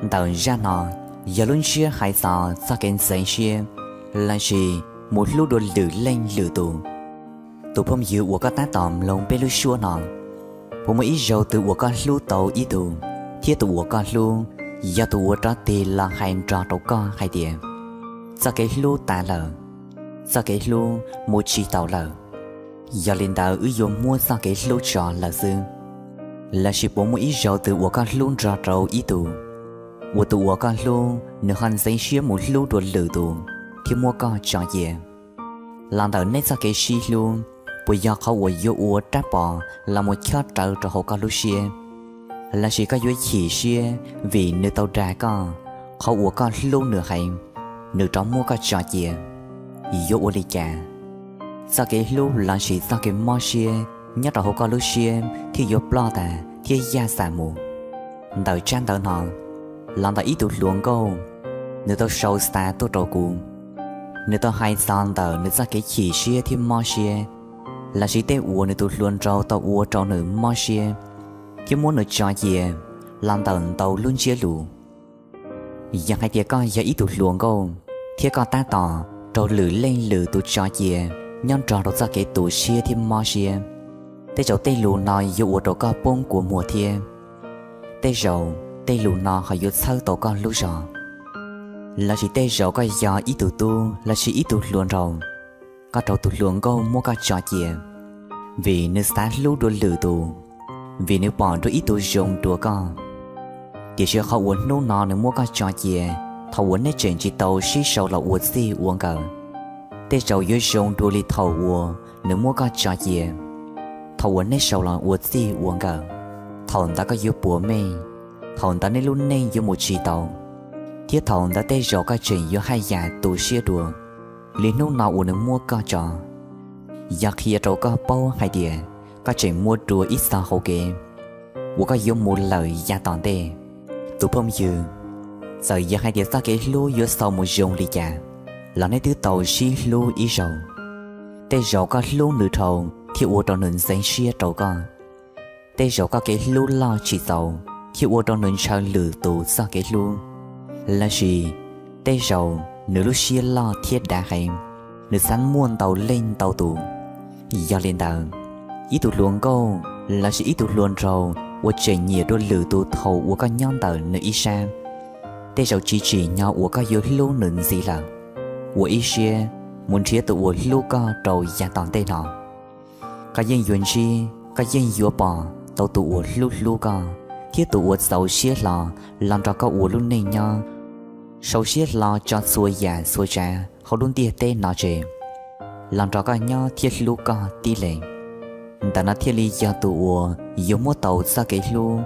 Ntawm zaj no, yog lub ntsiab hais txog txoj kev ntxeev siab, lossis mus hlub dua lwm leej lwm tus. Tus phooj ywg uas koj tab tom mloog peb lub suab no, puas muaj ib zaug twg uas koj hlub tau ib tug, thiab tus uas koj hlub yog tus uas rov tig los hais nrog rau koj hais tias, Txoj kev hlub tas lawm, txoj kev hlub mus tsis taus lawm, yog li ntawd wb yuav muab txoj kev hlub tso lawm xwb? Lossis puas muaj ib zaug twg uas koj hlub nrog rau ib tug, uas tus uas koj hlub nws ho ntxeev siab mus hlub dua lwm tus thiab muab koj tso cia? Los ntawm neb txoj kev sib hlub, puas yog qhov uas yuav ua rab pos los mus chob rawv rau hauv koj lub siab, lossis koj yuav chim siab vim nws tau dag koj, qhov uas koj hlub nws heev, nws rov muab koj tso cia? Yuav ua li cas, txoj kev hlub lossis txoj kev mob siab nyob rau hauv koj lub siab thiaj yuav ploj tas thiab yaj xam mus? Ntawm tsab ntawv no, los ntawm ib tug hluas nkauj, nws tau sau xav tuaj rau kuv. Nws tau hais txog ntawm nws txoj kev chim siab thiab mob siab, lossis tej uas nws tus hluas nraug tau ua rau nws mob siab thiab muab nws tso cia los ntawm ntau lub ntsiab lus. Yog hais tias koj yog ib tug hluas nkauj, thiab koj tab tom raug lwm leej lwm tus tso cia nyob nrog rau txoj kev tu siab thiab mob siab, tej zaum tej lus no yuav ua rau koj poob kua muag thiab. Tej zaum tej lus no ho yuav txhawb tau koj lub zog. Lossis tej zaum koj yog ib tug tub lossis ib tug hluas nraug, koj raug tus hluas nkauj muab koj tso cia, vim nws xav hlub dua lwm tus, vim nws pom dua ib tug zoo dua koj. Tiam sis qhov uas hnub no nws muab koj tso cia, thaum uas neb tseem tsis tau sib sau los ua txij ua nkawm, tej zaum yuav zoo dua li thaum uas nws muab koj tso cia, thaum uas neb sau los ua txij ua nkawm. Thaum ntawd koj yuav puas meej, thaum ntawd neb lub neej yuav mus tsis tau, thiab thaum ntawd tej zaum koj tseem yuav haj yam tu siab dua li hnub no uas nws muab koj tso. Yog qhia rau koj paub hais tias koj tseem muaj dua ib txoj hauv kev uas koj yuav mus lawm yav tom ntej. Tus phooj ywg, txawm yog hais tias txoj kev hlub yuav xaus mus zoo li cas, los neb twb tau sib hlub ib zaug. Tej zaum koj hlub nws dhau thiaj ua rau nws ntxeev siab rau koj. Tej zaum koj kev hlub loj tsis txaus thiaj ua rau nws ntshaw lwm tus txoj kev hlub. Lossis tej zaum nws lub siab loj thiab dav heev, nws xav muaj ntau leej ntau tus. Yog li ntawd, ib tug hluas nkauj lossis ib tug hluas nraug uas tseem nyiam dua lwm tus thaum uas koj nyob ntawm nws ib sab, tej zaum tsis tsim nyog uas koj yuav hlub nws ntxiv lawm. Ua ib siab mus nrhiav tus uas hlub koj rau yav tom ntej no. Koj yeej yuav ntsib, koj yeej yuav pom tau tus uas hlub hlub koj, thiab tus uas txaus siab hlo los nrog koj ua lub neej nyob, sau siab hlo tso txhua yam txhua tsav hauv lub ntiaj teb no tseg, los nrog koj nyob thiab hlub koj tib leeg. Ntawm no thiaj li yog tus uas yuav muab tau txoj kev hlub,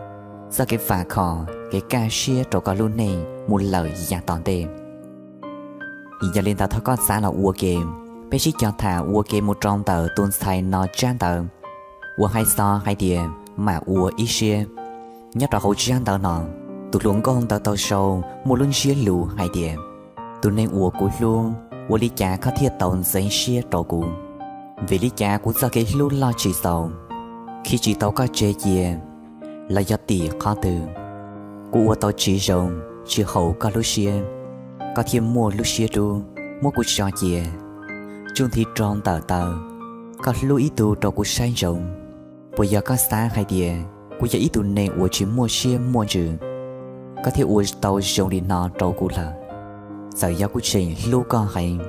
txoj kev vam khom, kev kaj siab rau koj lub neej mus lawm yav tom ntej. Yog li ntawd thov koj xav los ua ke, peb sib cog tham ua ke mus rau ntawm tus ntxhais no tsab ntawv uas hais txog hais tias mam ua ib siab. Nyob rau hauv tsab ntawv no, tus hluas nkauj ntawd tau sau muaj lub ntsiab lus hais tias, tus neeg uas kuv hlub, ua li cas koj thiaj tau ntxeev siab rau kuv? Vim li cas kuv txoj kev hlub loj tsis txaus, khi tsis tau koj tseg cia, los yog tim qhov twg kuv ua tau tsis zoo, tsis haum koj lub siab, koj thiaj muaj lub siab dub, muab kuv tso cia? Tsuj nthi rau ntawm taw, koj hlub ib tug rau kuv saib ntsoov. Puas yog koj xav hais tias kuv yog ib tug neeg uas tsis muaj siab muaj ntsws, koj thiaj ua tau zoo li no rau kuv lawm? Txawm yog kuv tseem hlub koj heev,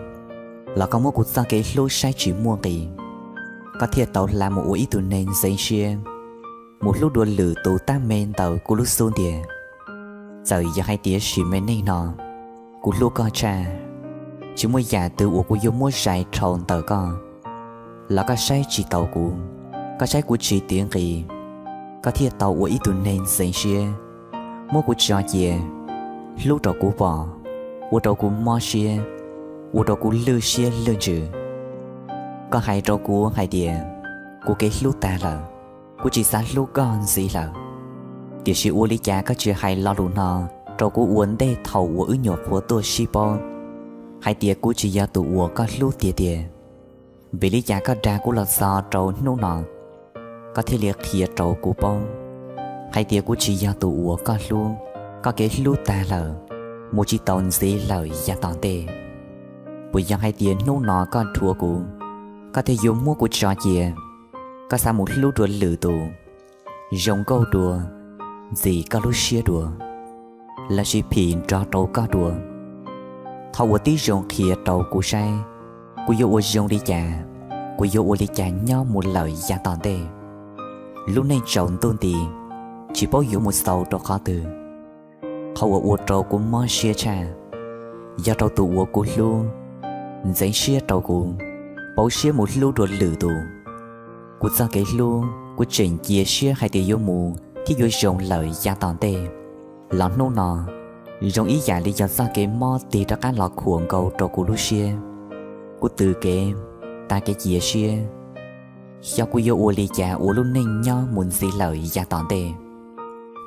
los koj muab kuv txoj kev hlub saib tsis muaj nqis, koj thiaj tau hla mus ua ib tug neeg ntxeev siab, mus hlub dua lwm tus tab me ntawm kuv lub xub ntiag. Txawm yog hais tias sim me neej no kuv hlub koj tshaj, Tsis muaj yam twg uas kuv yuav muab zais dhau ntawm koj, los koj saib tsis taus kuv, koj saib kuv tsis tiv nqis, koj thiaj tau ua ib tug neeg ntxeev siab, muab kuv tso cia, hlub rau kuv pom, ua rau kuv mob siab, ua rau kuv lwj siab lwj ntsws. Koj hais rau kuv hais tias kuv kev hlub tag lawm, kuv tsis xav hlub koj ntxiv lawm. Tiam sis ua li cas koj tsis hais lo lus no rau kuv ua ntej thaum uas wb nyuam qhuav tuaj sib paub, hais tias kuv tsis yog tus uas koj hlub tiag tiag? Vim li cas koj dag kuv los txog rau hnub no, koj thiaj li qhia rau kuv paub hais tias kuv tsis yog tus uas koj hlub, koj kev hlub tag lawm, mus tsis taus ntxiv lawm yav tom ntej? Puas yog hais tias hnub no koj dhuav kuv, koj thiaj yuav muab kuv tso cia, koj xav mus hlub dua lwm tus, zoo nkauj dua, ntxim koj lub siab dua, lossis phim nrog rau koj dua? Thov ua tib zoo qhia rau kuv saib, kuv yuav ua zoo li cas, kuv yuav ua li cas nyob mus lawm yav tom ntej? Lub neej tsaus ntuj nti, tsis paub yuav mus xaus rau qhov twg. Qhov uas ua rau kuv mob siab tshaj, yog rau tus uas kuv hlub ntxeev siab rau kuv, pauv siab mus hlub dua lwm tus. Kuv txoj kev hlub kuv tseem cia siab hais tias yuav mus thiab yuav zoo lawm yav tom ntej, los hnub no zoo ib yam li yog txoj kev mob tig rov qab los khuam nkaus rau kuv lub siab. Kuv tws kev, tag kev cia siab. Xyov kuv yuav ua li cas ua lub neej nyob mus ntxiv lawm yav tom ntej.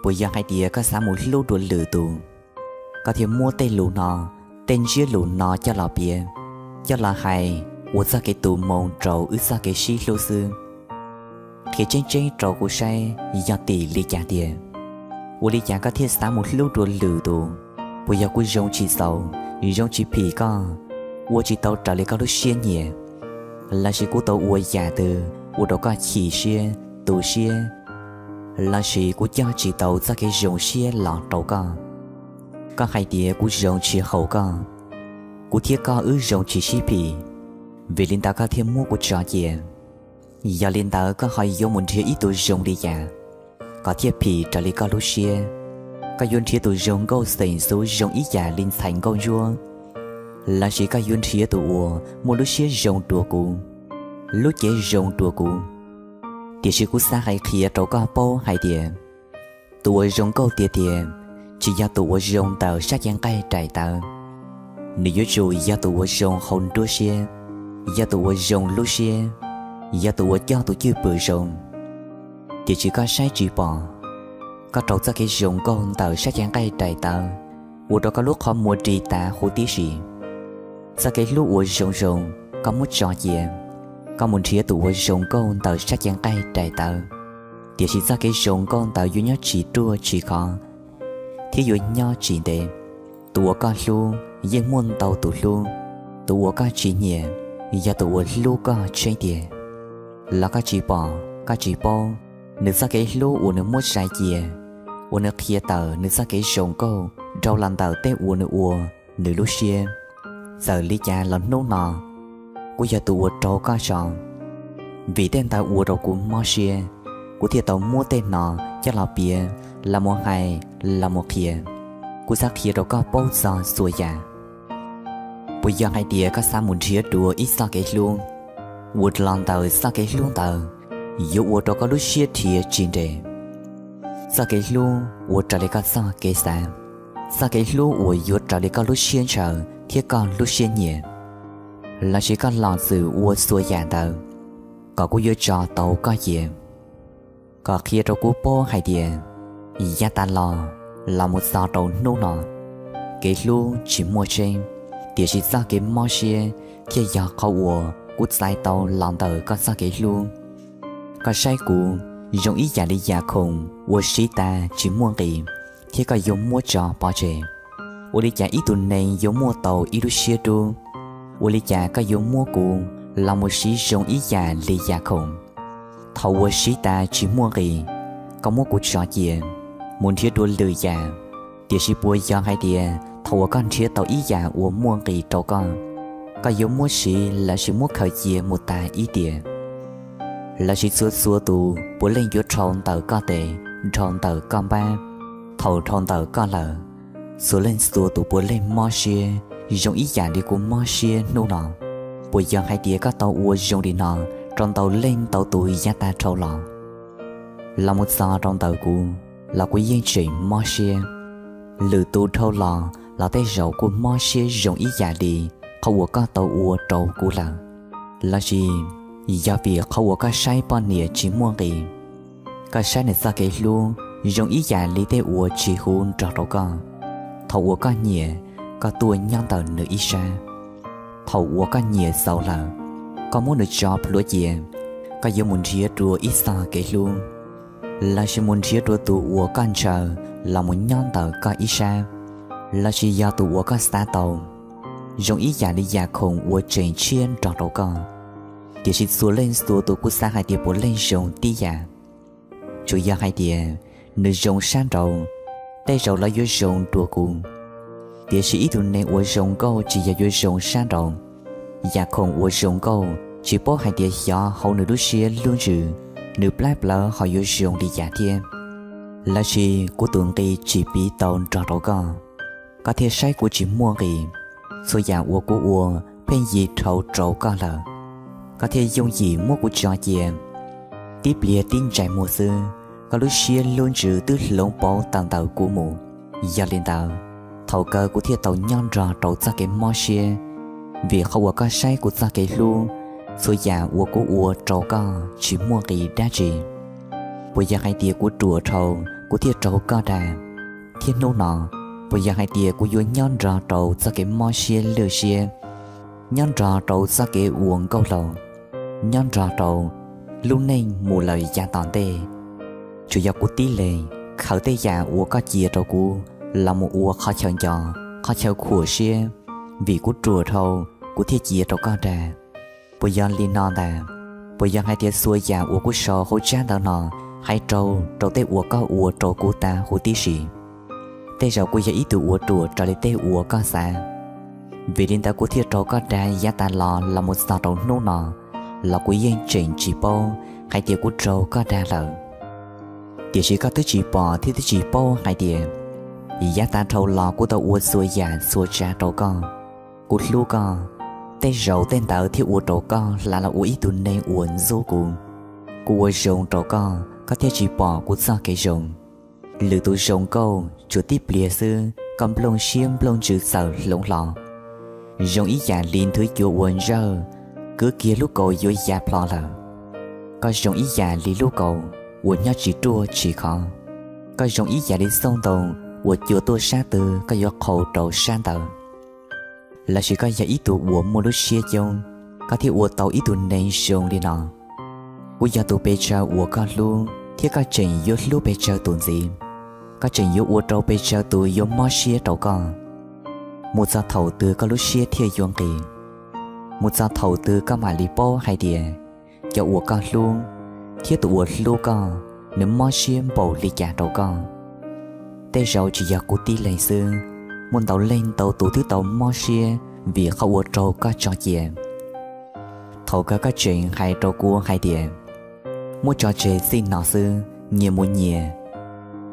Puas yog hais tias koj xav mus hlub dua lwm tus, koj thiaj muab tej lus no, tej ntsiab lus no coj los piav, coj los hais ua txoj kev tu moo rau wb txoj kev sib hlub xwb? Qhia tseeb tseeb rau kuv saib yog tim li cas tiag. Ua li cas koj thiaj xav mus hlub dua lwm tus? Puas yog kuv zoo tsis txaus, zoo tsis phim koj, ua tsis tau raws li koj lub siab nyiam, lossis kuv tau ua yam twg ua rau koj chim siab, tu siab, lossis kuv coj tsis tau txoj kev zoo siab los rau koj? Koj hais tias kuv zoo tsis haum koj, kuv thiab koj wb zoo tsis sib phim, vim li ntawd koj thiaj muab kuv tso cia. Yog li ntawd koj ho yuav mus nrhiav ib tug zoo li cas kom thiaj phim raws li koj lub siab? Koj yuav nrhiav tus zoo nkauj xeem xuv zoo ib yam li ntxhais nkauj ntsuab, lossis koj yuav nrhiav tus uas muaj lub siab zoo dua kuv, lub cev zoo dua kuv? Tiam sis kuv xav hais qhia rau koj paub hais tias, tus uas zoo nkauj tiag tiag tsis yog tus uas zoo ntawm sab cev nqaij daim tawv. Nws yuav tsum yog tus uas zoo hauv nruab siab, yog tus uas zoo lub siab, yog tus uas coj tus cwj pwm zoo. Tiam sis koj saib tsis pom, koj rau txoj kev zoo nkauj ntawm sab cev nqaij daim tawv ua rau koj lub qhov muag ris tav huv tib si. Txoj kev hlub uas zoo zoo koj muab tso cia, koj mus nrhiav tus uas zoo nkauj ntawm sab cev nqaij daim tawv, tiam sis txoj kev zoo nkauj ntawd yuav nyob tsis ruaj tsis khov thiab yuav nyob tsis ntev. Tus uas koj hlub yeej muaj ntau tus hlub, tus uas koj tsis nyiam yog tus uas hlub koj tseeb tiag. Los koj tsis pom, koj tsis paub, nws txoj kev hlub uas nws muab zais cia, uas nws qhia tawm nws txoj kev zoo nkauj dhau los ntawm tej uas nws ua, nws lub siab. Txawm li cas los hnub no, kuv yog tus uas rau koj tso. Vim tej ntawd ua rau kuv mob siab, kuv thiaj tau muab tej no coj los piav, los mus hais, los mus qhia. Kuv xav qhia rau koj paub txog txhua yam. Puas yog hais tias koj xav mus nrhiav dua ib txoj kev hlub, uas los ntawm txoj kev hlub ntawd yuav ua rau koj lub siab dhia tsis nres? Txoj kev hlub uas raws li koj txoj kev xav, txoj kev hlub uas yuav raws li koj lub siab ntshaw thiab koj lub siab nyiam, lossis koj los txwm ua txhua yam ntawd kom kuv yuav tso tau koj cia? Kom qhia rau kuv paub hais tias, yav tas los los mus txog rau hnub no, kev hlub tsis muaj tseeb, tiam sis txoj kev mob siab thiaj yog qhov uas kuv txais tau los ntawm koj txoj kev hlub. Koj saib kuv zoo ib yam li yam khoom uas siv tas tsis muaj nqis thiab koj yuav muab tso pov tseg. Ua li cas ib tug neeg yuav muaj tau ib lub siab dub? Ua li cas koj yuav muab kuv los mus siv zoo ib yam li yam khoom? Thaum uas siv tas tsis muaj nqis, koj muab kuv tso cia, mus nrhiav dua lwm yam. Tiam sis puas yog hais tias thaum uas koj nrhiav tau ib yam uas muaj nqis rau koj, koj yuav muab siv lossis muab khaws cia mus tas ib tiam? Lossis txhua txhua tus puav leej yuav dhau ntawm koj tes, dhau ntawm koj npab? Thaum dhau ntawm koj lawm, txhua leej txhua tus puav leej mob siab zoo ib yam li kuv mob siab hnub no. Puas yog hais tias koj tau ua zoo li no rau ntau leej ntau tus yav tag dhau los? Los mus txog rau ntawm kuv los kuv yeej tseem mob siab. Lwm tus dhau los los tej zaum kuj mob siab zoo ib yam li qhov uas koj tau ua rau kuv lawm. Lossis yog vim qhov uas koj saib poj niam tsis muaj nqis, koj saib nws txoj kev hlub zoo ib yam li tej uas tsis huv nrog rau koj. Thaum uas koj nyiam, koj tuaj nyob ntawm nws ib sab. Thaum uas koj nyiam xaus lawm, koj muab nws tso plhuav cia, koj yuav mus nrhiav dua ib txoj kev hlub, lossis mus nrhiav dua tus uas koj ntshaw los mus nyob ntawm koj ib sab, lossis yog tus uas koj xav tau, zoo ib yam li yam khoom uas tseem tshiab nrog rau koj. Tiam sis txhua leej txhua tus kuj xav hais tias puav leej zoo tib yam. Tsuas yog hais tias nws zoo sab nraud, tej zaum lawv yuav zoo dua kuv. Tiam sis ib tug neeg uas zoo nkauj tsis yog yuav zoo sab nraud. Yam khoom uas zoo nkauj tsis paub hais tias xyov hauv nws lub siab lub ntsws, nws plab plawv ho yuav zoo li cas thiab. Lossis kuv tus nqi tsis piv tau nrog rau koj, koj thiaj saib kuv tsis muaj nqis. Txhua yam uas kuv ua pheej yig dhau rau koj lawm, koj thiaj yooj yim muab kuv tso cia. Tib pliag tib ntsais muag xwb, koj lub siab lub ntsws twb hloov pauv tawm ntawm kuv mus. Yog li ntawd, thaum kawg kuv thiaj tau nyob nrog rau txoj kev mob siab, vim qhov uas koj saib kuv txoj kev hlub, txhua yam uas kuv ua rau koj tsis muaj nqis dab tsi. Puas yog hais tias kuv ruam dhau kuv thiaj raug koj dag? Thiab hnub no, puas yog hais tias kuv yuav nyob nrog rau txoj kev mob siab lwj siab, nyob nrog rau txoj kev ua nkauj laus, nyob nrog rau lub neej mus lawm yav tom ntej? Tsuas yog kuv tib leeg khaws tej yam uas koj cia rau kuv los mus ua qhov chaw nco, qhov chaw khuam siab, vim kuv ruam dhau kuv thiaj cia rau koj dag. Puas yog li no ntag? Puas yog hais tias txhua yam uas kuv sau hauv tsab ntawv no hais rau rau tej uas koj ua rau kuv tas huv tib si? Tej zaum kuv yog ib tug uas ruam raws li tej uas koj xav, vim li ntawd kuv thiaj raug koj dag yav tas los los mus txog rau hnub no, los kuv yeej tseem tsis paub hais tias kuv raug koj dag lawm. Tiam sis koj twb tsis pom thiab twb tsis paub hais tias yav tas dhau los kuv tau ua txhua yam txhua tsav rau koj. Kuv hlub koj, tej zaum tej ntawd thiaj ua rau koj hla los ua ib tug neeg uas ntxub kuv. Kuv ua zoo rau koj, koj thiaj tsis pom kuv txoj kev zoo. Lwm tus zoo nkauj tsuas tib pliag xwb koj nplooj siab nplooj ntsws txawm hloov hlo, zoo ib yam li nthwv cua uas ntsawj, kwv kiag lub kaus yuav ya plho lawm. Koj zoo ib yam li lub kaus uas nyob tsis ruaj tsis khov, koj zoo ib yam li txauj ntoo uas cua tuaj sab twg koj yuav qhau rau sab ntawd. Lossis koj yog ib tug uas muaj lub siab coob, koj thiaj ua tau ib tug neeg zoo li no? Kuv yog tus pes tsawg uas koj hlub thiab koj tseem yuav hlub pes tsawg tus ntxiv? Koj tseem yuav ua rau pes tsawg tus yuav mob siab rau koj? Mus txog thaum twg koj lub siab thiaj yuav nqis? Mus txog thaum twg koj mam li paub hais tias cov uas koj hlub thiab tus uas hlub koj, nws mob siab npaum li cas rau koj? Tej zaum tsis yog kuv tib leeg xwb, muaj ntau leej ntau tus twb tau mob siab vim qhov uas raug koj tso cia. Thaum kawg koj tseem hais rau kuv hais tias, muab tso tseg txij no xwb, nyias mus nyias.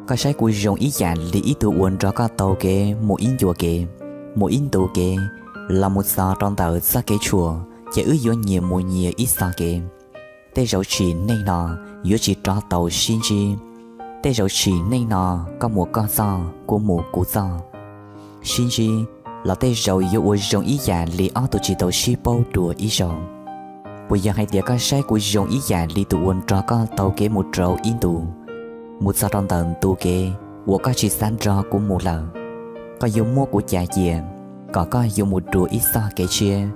Koj saib kuv zoo ib yam li ib tug uas nrog koj taug kev mus ib ncua kev, mus ib ntu kev, los mus txog rau ntawm txoj kev tshuam, ces wb yuav nyias mus nyias ib txoj kev. Tej zaum tsim neej no yuav tsis rov tau sib ntsib. Tej zaum tsim neej no koj mus koj txoj, kuv mus kuv txoj. Sib ntsib los tej zaum yuav ua zoo ib yam li ob tug tsis tau sib paub dua ib zaug. Puas yog hais tias koj saib kuv zoo ib yam li tus uas nrog koj taug kev mus rau ib ntu, mus txog rau ntawm ntu kev uas koj tsis xav nrog kuv mus lawm, koj yuav muab kuv cav cia kom koj yuav mus dua ib txoj kev tshiab,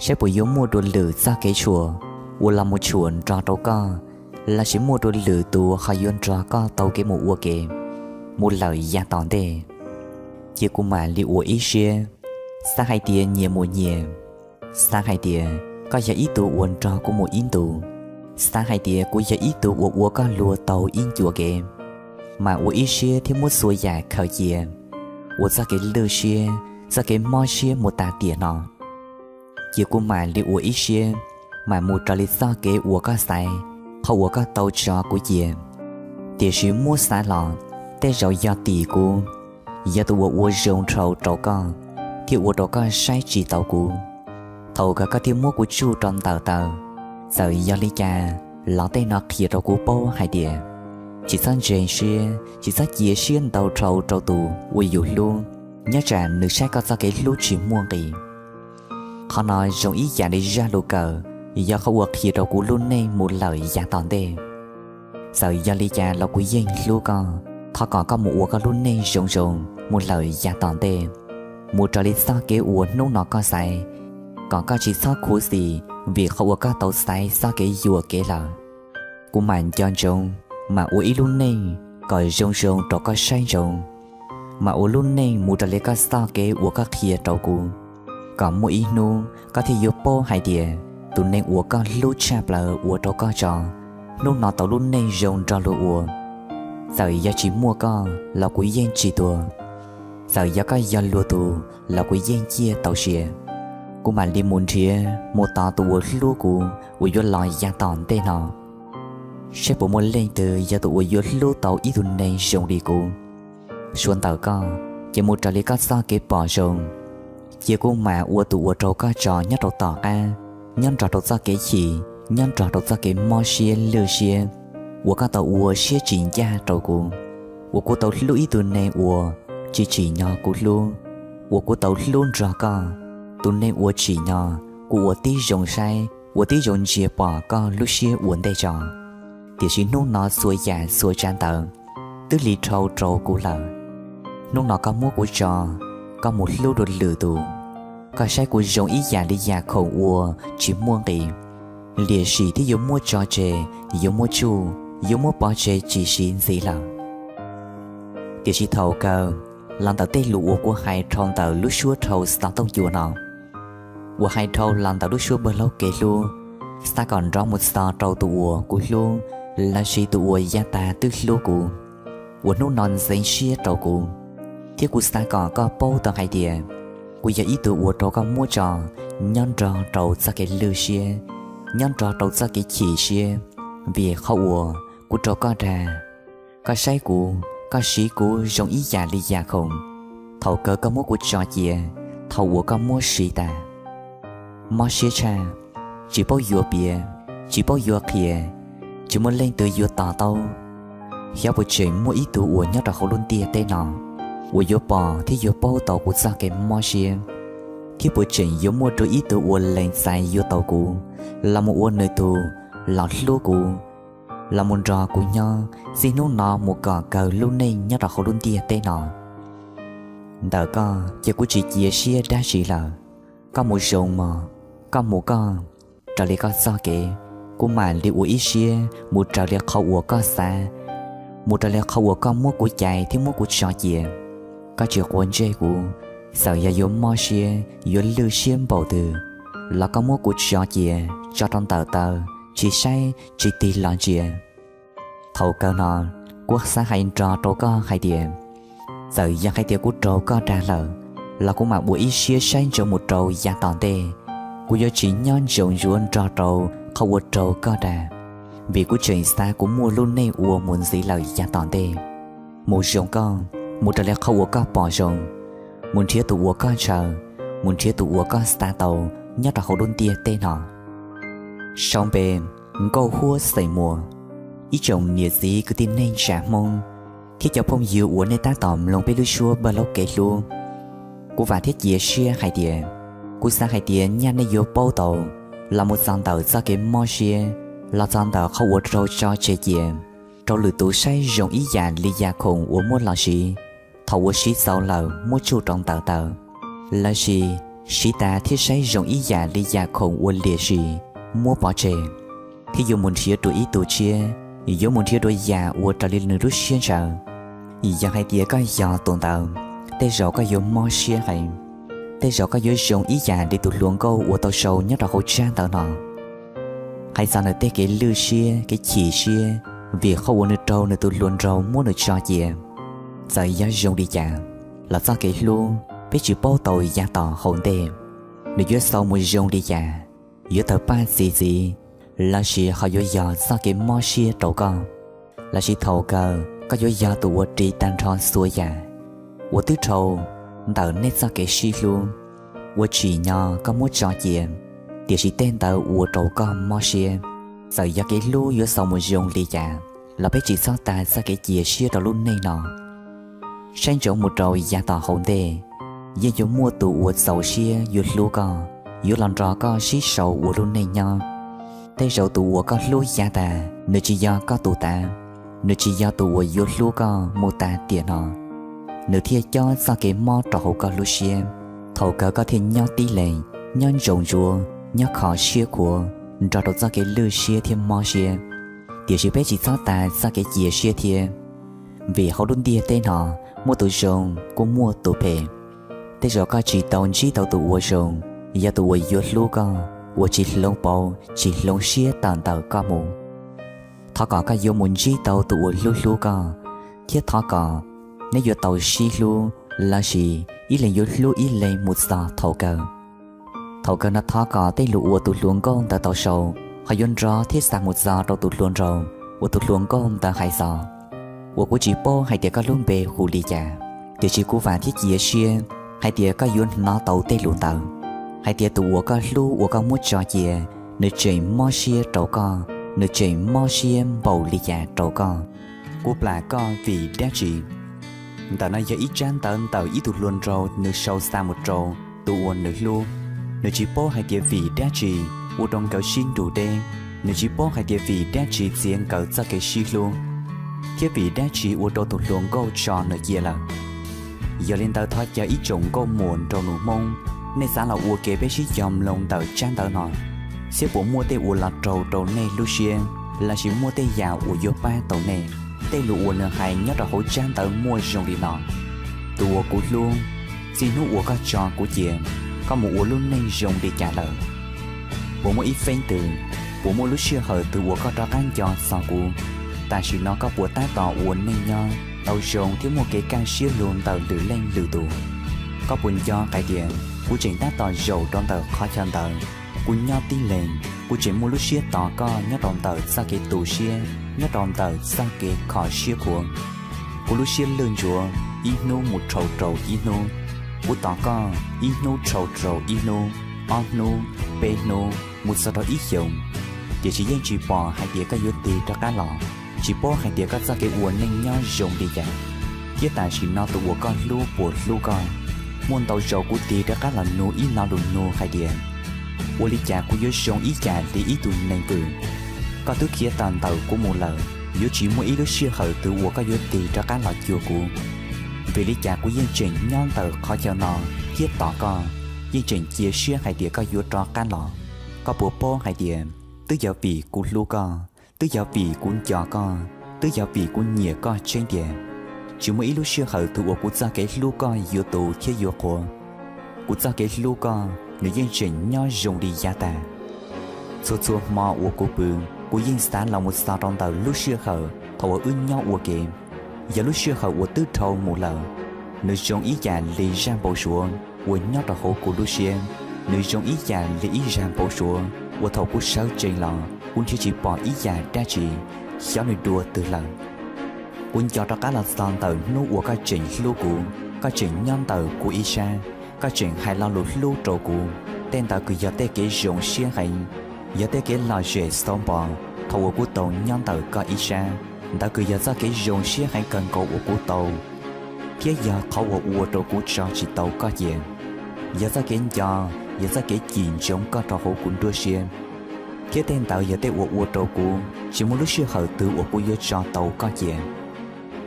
saib puas yuav muaj dua lwm txoj kev tshuam uas los mus tshuam nrog rau koj, lossis muaj dua lwm tus ho yuav nrog koj taug kev mus ua ke, mus lawm yav tom ntej. Cia kuv mam li ua ib siab, xav hais tias nyias mus nyias, xav hais tias koj yog ib tug uas nrog kuv mus ib ntus, xav hais tias kuv yog ib tug uas ua koj luag taug ib ncua kev, mam ua ib siab thiab muab txhua yam khaws cia, ua txoj kev lwj siab, txoj kev mob siab mus tas tiam no. Cia kuv mam li ua ib siab, mam mus raws li txoj kev uas koj xaiv, qhov uas koj tau tso kuv cia. Tiam sis muab xav los, tej zaum yog tim kuv, yog tus uas ua zoo dhau rau koj, thiaj ua rau koj saib tsis taus kuv. Thaum kawg koj thiaj muab kuv tsuj rau ntawm taw. Txawm yog li cas los tej no qhia rau kuv paub hais tias tsis txhob ntseeg siab, tsis txhob cia siab ntau dhau rau tus uas yus hlub, nyob tsam nws saib koj txoj kev hlub tsis muaj nqis. Qhov no zoo ib yam li zaj lus kawm, yog qhov uas qhia rau kuv lub neej mus lawm yav tom ntej. Txawm yog li cas los kuv yeej hlub koj, thov kom koj mus ua koj lub neej zoo zoo mus lawm yav tom ntej, mus raws li txoj kev uas hnub no koj xaiv, kom koj tsis txhob khuv xim vim qhov uas koj tau xaiv txoj kev yuam kev lawm. Kuv mam nco ntsoov, mam ua ib lub neej kom zoo zoo rau koj saib ntsoov, mam ua lub neej mus raws li koj txoj kev uas koj qhia rau kuv, kom muaj ib hnub koj thiaj yuav paub hais tias tus neeg uas koj hlub tshaj plaws ua rau koj tso, hnub no tau lub neej zoo nrog luag ua. Txawm yog tsis muaj koj los kuv yeej tsis tuag, txawm yog koj yog luag tus los kuv yeej ciaj tau sia. Kuv mam li mus nrhiav mus tos tus uas hlub kuv uas yuav los yav tom ntej no, saib puas muaj leej twg yog tus uas yuav hlub tau ib tug neeg zoo li kuv. Suav ntawm koj ces mus raws li koj txoj kev pom zoo, cia kuv mam ua tus uas raug koj tso nyob rau tom qab, nyob nrog rau txoj kev chim, nyob nrog rau txoj kev mob siab lwj siab uas koj tau ua siab tsis ncaj rau kuv, uas kuv tau hlub ib tug neeg uas tsis tsim nyog kuv hlub, uas kuv tau hlub nrog koj, tus neeg uas tsim nyog kuv ua tib zoo saib, ua tib zoo ntsia pom koj lub siab ua ntej tso. Tiam sis hnub no txhua yam txhua tsav ntawd twb li dhau rau kuv lawm. Hnub no koj muab kuv tso, koj mus hlub dua lwm tus. Koj saib kuv zoo ib yam li yam khoom uas tsis muaj nqis, liam sim thiab yuav muab tso tseg, yuav muab tsuj, yuav muab pov tseg tsis siv ntxiv lawm. Tiam sis thaum kawg, los ntawm tej lus uas kuv hais dhau ntawm lub suab dhau xov tooj cua no, uas hais dhau los ntawm lub suab npawg laub kev hlub, xav kom nrov mus txog rau tus uas kuv hlub, lossis tus uas yav tas twb hlub kuv, uas hnub no ntxeev siab rau kuv, thiab kuv xav kom koj paub tau hais tias kuv yog ib tug uas raug koj muab tso nyob nrog rau txoj kev lwj siab, nyob nrog rau txoj kev chim siab, vim qhov uas kuv raug koj dag. Koj saib kuv, koj siv kuv zoo ib yam li yam khoom. Thaum kawg koj muab kuv tso cia, thaum uas koj muab siv tas. Mob siab tshaj, tsis paub yuav piav, tsis paub yuav qhia, tsis muaj leej twg yuav to taub. Xyov puas tseem muaj ib tug uas nyob rau hauv lub ntiaj teb no uas yuav pom thiab yuav paub tau kuv txoj kev mob siab, thiab puas tseem yuav muaj dua ib tug uas lees txais yuav tau kuv los mus ua nws tus, los hlub kuv, los mus nrog kuv nyob txij hnub no mus kom kawg lub neej nyob rau hauv lub ntiaj teb no. Ntawm koj ces kuv tsis cia siab dab tsi lawm. Koj mus zoo mog, koj mus koj, raws li koj txoj kev, kuv mam li ua ib siab mus raws li qhov uas koj xav, mus raws li qhov uas koj muab kuv cais thiab muab kuv tso cia. Koj tsis quav ntsej kuv, txawm yog yuav mob siab yuav lwj siab npaum twg los koj muab kuv tso cia tso rau ntawm taw, tsis saib tsis tig los ntsia. Thaum kawg no, kuv xav hais nrog rau koj hais tias, txawm yog hais tias kuv raug koj dag lawm los kuv mam ua ib siab saib ntsoov mus rau yav tom ntej. Kuv yuav tsis nyob ntsoov ntsuav nrog rau qhov uas raug koj dag, vim kuv tseem xav kuv muaj lub neej ua mus ntxiv lawm yav tom ntej. Mus zoo koj, mus raws li qhov uas koj pom zoo, mus nrhiav tus uas koj ntshaw, mus nrhiav tus uas koj xav tau nyob rau hauv lub ntiaj teb no. Sau npe: Nkauj Huab Xeem Muas. Ib tsoom niam txiv kwv tij neej tsa Hmoob thiab cov phooj ywg uas nej tab tom mloog peb lub suab npawg laub kev hlub, kuv vam thiab cia siab hais tias, kuv xav hais tias nyaj nej yuav paub tau, los mus txog ntawm txoj kev mob siab, los txog ntawm qhov uas raug tso tseg cia, raug lwm tus saib zoo ib yam li yam khoom uas muab los siv, thaum uas siv txaus lawm muab tsuj rau ntawm taw, lossis siv tas thiab saib zoo ib yam li yam khoom uas liam sim, muab pov tseg, thiab yuav mus nrhiav dua ib tug tshiab, yuav mus nrhiav dua yam uas raws li nws lub siab ntshaw. Yog hais tias koj yog tus ntawd, tej zaum koj yuav mob siab heev, tej zaum koj yuav zoo ib yam li tus hluas nkauj uas tau sau nyob rau hauv tsab ntawv no, hais txog nws tej kev lwj siab kev chim siab vim qhov uas nws raug nws tus hluas nraug muab nws tso cia. Txawm yog zoo li cas los txoj kev hlub peb tsis paub tau yav tom hauv ntej nws yuav xaus mus zoo li cas, yuav tawg paj txi txiv, lossis ho yuav yog txoj kev mob siab rau koj, lossis thaum kawg koj yuav yog tus uas ris tag nrho txhua yam uas twb raug ntawm nej txoj kev sib hlub. Ua tsim nyog koj muab tso cia, tiam sis tej ntawd ua rau koj mob siab. Txawm yog kev hlub yuav xaus mus zoo li cas los peb tsis txhob tas txoj kev cia siab rau lub neej no. Saib ntsoov mus rau yav tom hauv ntej, yeej yuav muaj tus uas txaus siab yuav hlub koj, yuav los nrog koj sib sau ua lub neej nyob. Tej zaum tus uas koj hlub yav tas, nws tsis yog koj tus tav, nws tsis yog tus uas yuav hlub koj mus tas tiam no. Nws thiaj cob txoj kev mob rau hauv koj lub siab. Thaum kawg koj thiaj nyob tib leeg, nyob ntsoos ntsuav, nyob kho siab khuav, nrog rau txoj kev lwj siab thiab mob siab. Tiam sis peb tsis txhob tas txoj kev cia siab thiab, vim hauv lub ntiaj teb no muaj tus zoo kuj muaj tus phem. Tej zaum koj tsis tau ntsib tau tus uas zoo, yog tus uas yuav hlub koj, uas tsis hloov pauv tsis hloov siab tawm ntawm koj mus. Thov kom koj yuav mus ntsib tau tus uas hlub hlub koj, thiab thov kom neb yuav tau sib hlub lossis ib leeg yuav hlub ib leeg mus txog thaum kawg. Thaum kawg no thov kom tej lus uas tus hluas nkauj ntawd tau sau ho yuav nrov thiab xa mus txog rau tus hluas nraug uas tus hluas nkauj ntawd hais txog, uas kuv tsis paub hais tias koj lub npe hu li cas, tiam sis kuv vam thiab cia siab hais tias koj yuav hnov tau tej lus ntawd, hais tias tus uas koj hlub uas koj muab tso cia, nws tseem mob siab rau koj, nws tseem mob siab npaum li cas rau koj. Kuv plam koj vim dab tsi? Ntawm no yog ib tsab ntawv ntawm ib tug hluas nraug nws sau xa mus rau tus uas nws hlub. Nws tsis paub hais tias vim dab tsi ua rau nkawd sib nrug deb, nws tsis paub hais tias vim dab tsi txiav nkawd txoj kev sib hlub, thiab vim dab tsi ua rau tus hluas nkauj tso nws cia lawm. Yog li ntawd thov caw ib tsoom nkauj muam nraug nus Hmoob, nej xav los ua ke peb sib cog mloog ntawm tsab ntawv no, seb puas muaj tej uas los raug rau nej lub siab, lossis muaj tej yam uas yuav pab tau nej. Tej lus uas nws hais nyob rau hauv tsab ntawv muaj zoo li no: Tus uas kuv hlub, txij hnub uas koj tso kuv cia, koj mus ua lub neej zoo li cas lawm? Puas muaj ib feeb twg, puas muaj lub sij hawm twg uas koj rov qab nco txog kuv? Tam sim no koj puas tab tom ua neej nyob tau zoo thiab muaj kev kaj siab lug ntawm lwm leej lwm tus? Koj puas nco hais tias kuv tseem tab tom zaum rau ntawm qhov chaw ntawd, kuv nyob tib leeg, kuv tseem muaj lub siab tos koj nyob rau ntawm txoj kev tu siab, nyob rau ntawm txoj kev kho siab khuav? Kuv lub siab lwj ntsuav ib hnub mus rhau rau ib hnub. Kuv tos koj ib hnub rhau rau ib hnub, ob hnub, peb hnub, mus txog rau ib xyoos, tiam sis yeej tsis pom hais tias koj yuav tig rov qab los. Tsis paub hais tias koj txoj kev ua neej nyob zoo li cas, thiab tam sim no tus uas koj hlub puas hlub koj. Muaj ntau zaus kuv tig rov qab los nug ib lo lus nug hais tias, ua li cas kuv yuav zoo ib yam li ib tug neeg twg? Koj twb khiav tawm ntawm kuv mus lawm, yuav tsis muaj ib lub sij hawm twg uas koj yuav tig rov qab los cuag kuv. Vim li cas kuv yeej tseem nyob ntawm qhov chaw no thiab tos koj, yeej tseem cia siab hais tias koj yuav rov qab los? Koj puas paub hais tias twb yog vim kuv hlub koj, twb yog vim kuv nco koj, twb yog vim kuv nyiam koj tseeb tiag, tsis muaj ib lub sij hawm twg uas kuv txoj kev hlub koj yuav tu thiab yuav qhuav? Kuv txoj kev hlub koj nws yeej tseem nyob zoo li yav tag. Txhua txhua hmo uas kuv pw, kuv yeej xav los mus txog rau ntawm lub sij hawm thaum uas wb nyob ua ke. Yog lub sij hawm uas twb dhau mus lawm, nws zoo ib yam li zaj npau suav uas nyob rau hauv kuv lub siab. Nws zoo ib yam li ib zaj npau suav uas thaum kuv sawv tsees los kuv nrhiav tsis pom ib yam dab tsi, xyov nws dua twg lawm. Kuv nco rov qab los txog ntawm hnub uas koj tseem hlub kuv, koj tseem nyob ntawm kuv ib sab, koj tseem hais lo lus hlub rau kuv. Tej ntawd kws yog tej kev zoo siab heev, yog tej kev lom zem xauv npo thaum uas kuv tau nyob ntawm koj ib sab. Ntawd kws yog txoj kev zoo siab heev kawg nkaus uas kuv tau, thiab yog qhov uas ua rau kuv tso tsis tau koj cia. Yog txoj kev nco, yog txoj kev cim ntsoov koj rau hauv kuv nruab siab, thiab tej ntawd yog tej uas ua rau kuv tsis muaj lub sij hawm twg uas kuv yuav tso tau koj cia.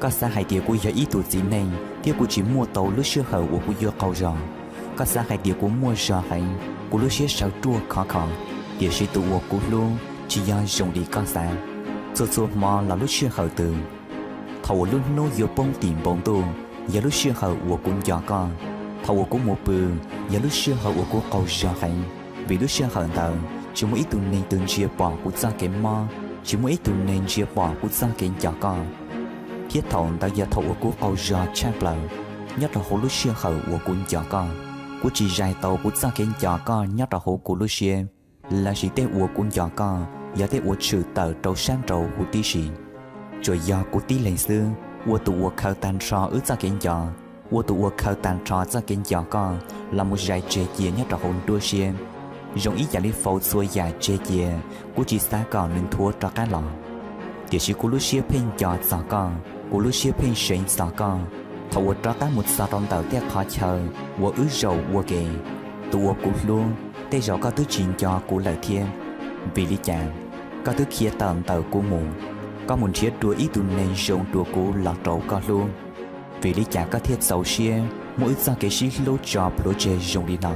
Koj xav hais tias kuv yog ib tug txiv neej thiab kuv tsis muaj tau lub sij hawm uas kuv yuav qaug zog. Koj xav hais tias kuv muaj zog heev, kuv lub siab sawv ruaj khov kho, tiam sis tus uas kuv hlub tsis yog zoo li koj xav. Txhua txhua hmo los lub sij hawm twg, thaum uas lub hnub yuav poob tim npoo ntuj, yog lub sij hawm uas kuv nco koj. Thaum uas kuv mus pw, yog lub sij hawm uas kuv qaug zog heev, vim lub sij hawm ntawd tsis muaj ib tug neeg twg ntsia pom kuv txoj kev mob, tsis muaj ib tug neeg ntsia pom kuv txoj kev nco koj. Thiab thaum ntawd yog thaum uas kuv qaug zog tshaj plaws. Nyob rau hauv lub sij hawm uas kuv nco koj, kuv tsis zais tau kuv txoj kev nco koj nyob rau hauv kuv lub siab, lossis tej uas kuv nco koj yog tej uas tshwm tawm rau sab nraud huv tib si. Tsuas yog kuv tib leeg xwb ua tus uas khaws tag nrho wb txoj kev nco, ua tus uas khaws tag nrho txoj kev nco koj los mus zais tseg cia nyob rau hauv nruab siab, zoo ib yam li faus txhua yam tseg cia, kuv tsis xav kom nws nthuav rov qab los. Tiam sis kuv lub siab pheej nco txog koj, kuv lub siab pheej seev txog koj. Thaum uas rov qab mus txog rau ntawm tej qhov chaw uas wb zaum ua ke, tus uas kuv hlub, tej zaum koj twb tsis nco kuv lawm thiab. Vim li cas? Koj twb khiav tawm ntawm kuv mus, koj mus nrhiav dua ib tug neeg zoo dua kuv los rau koj hlub. Vim li cas koj thiaj txaus siab muab wb txoj kev sib hlub tso plhuav tseg zoo li no?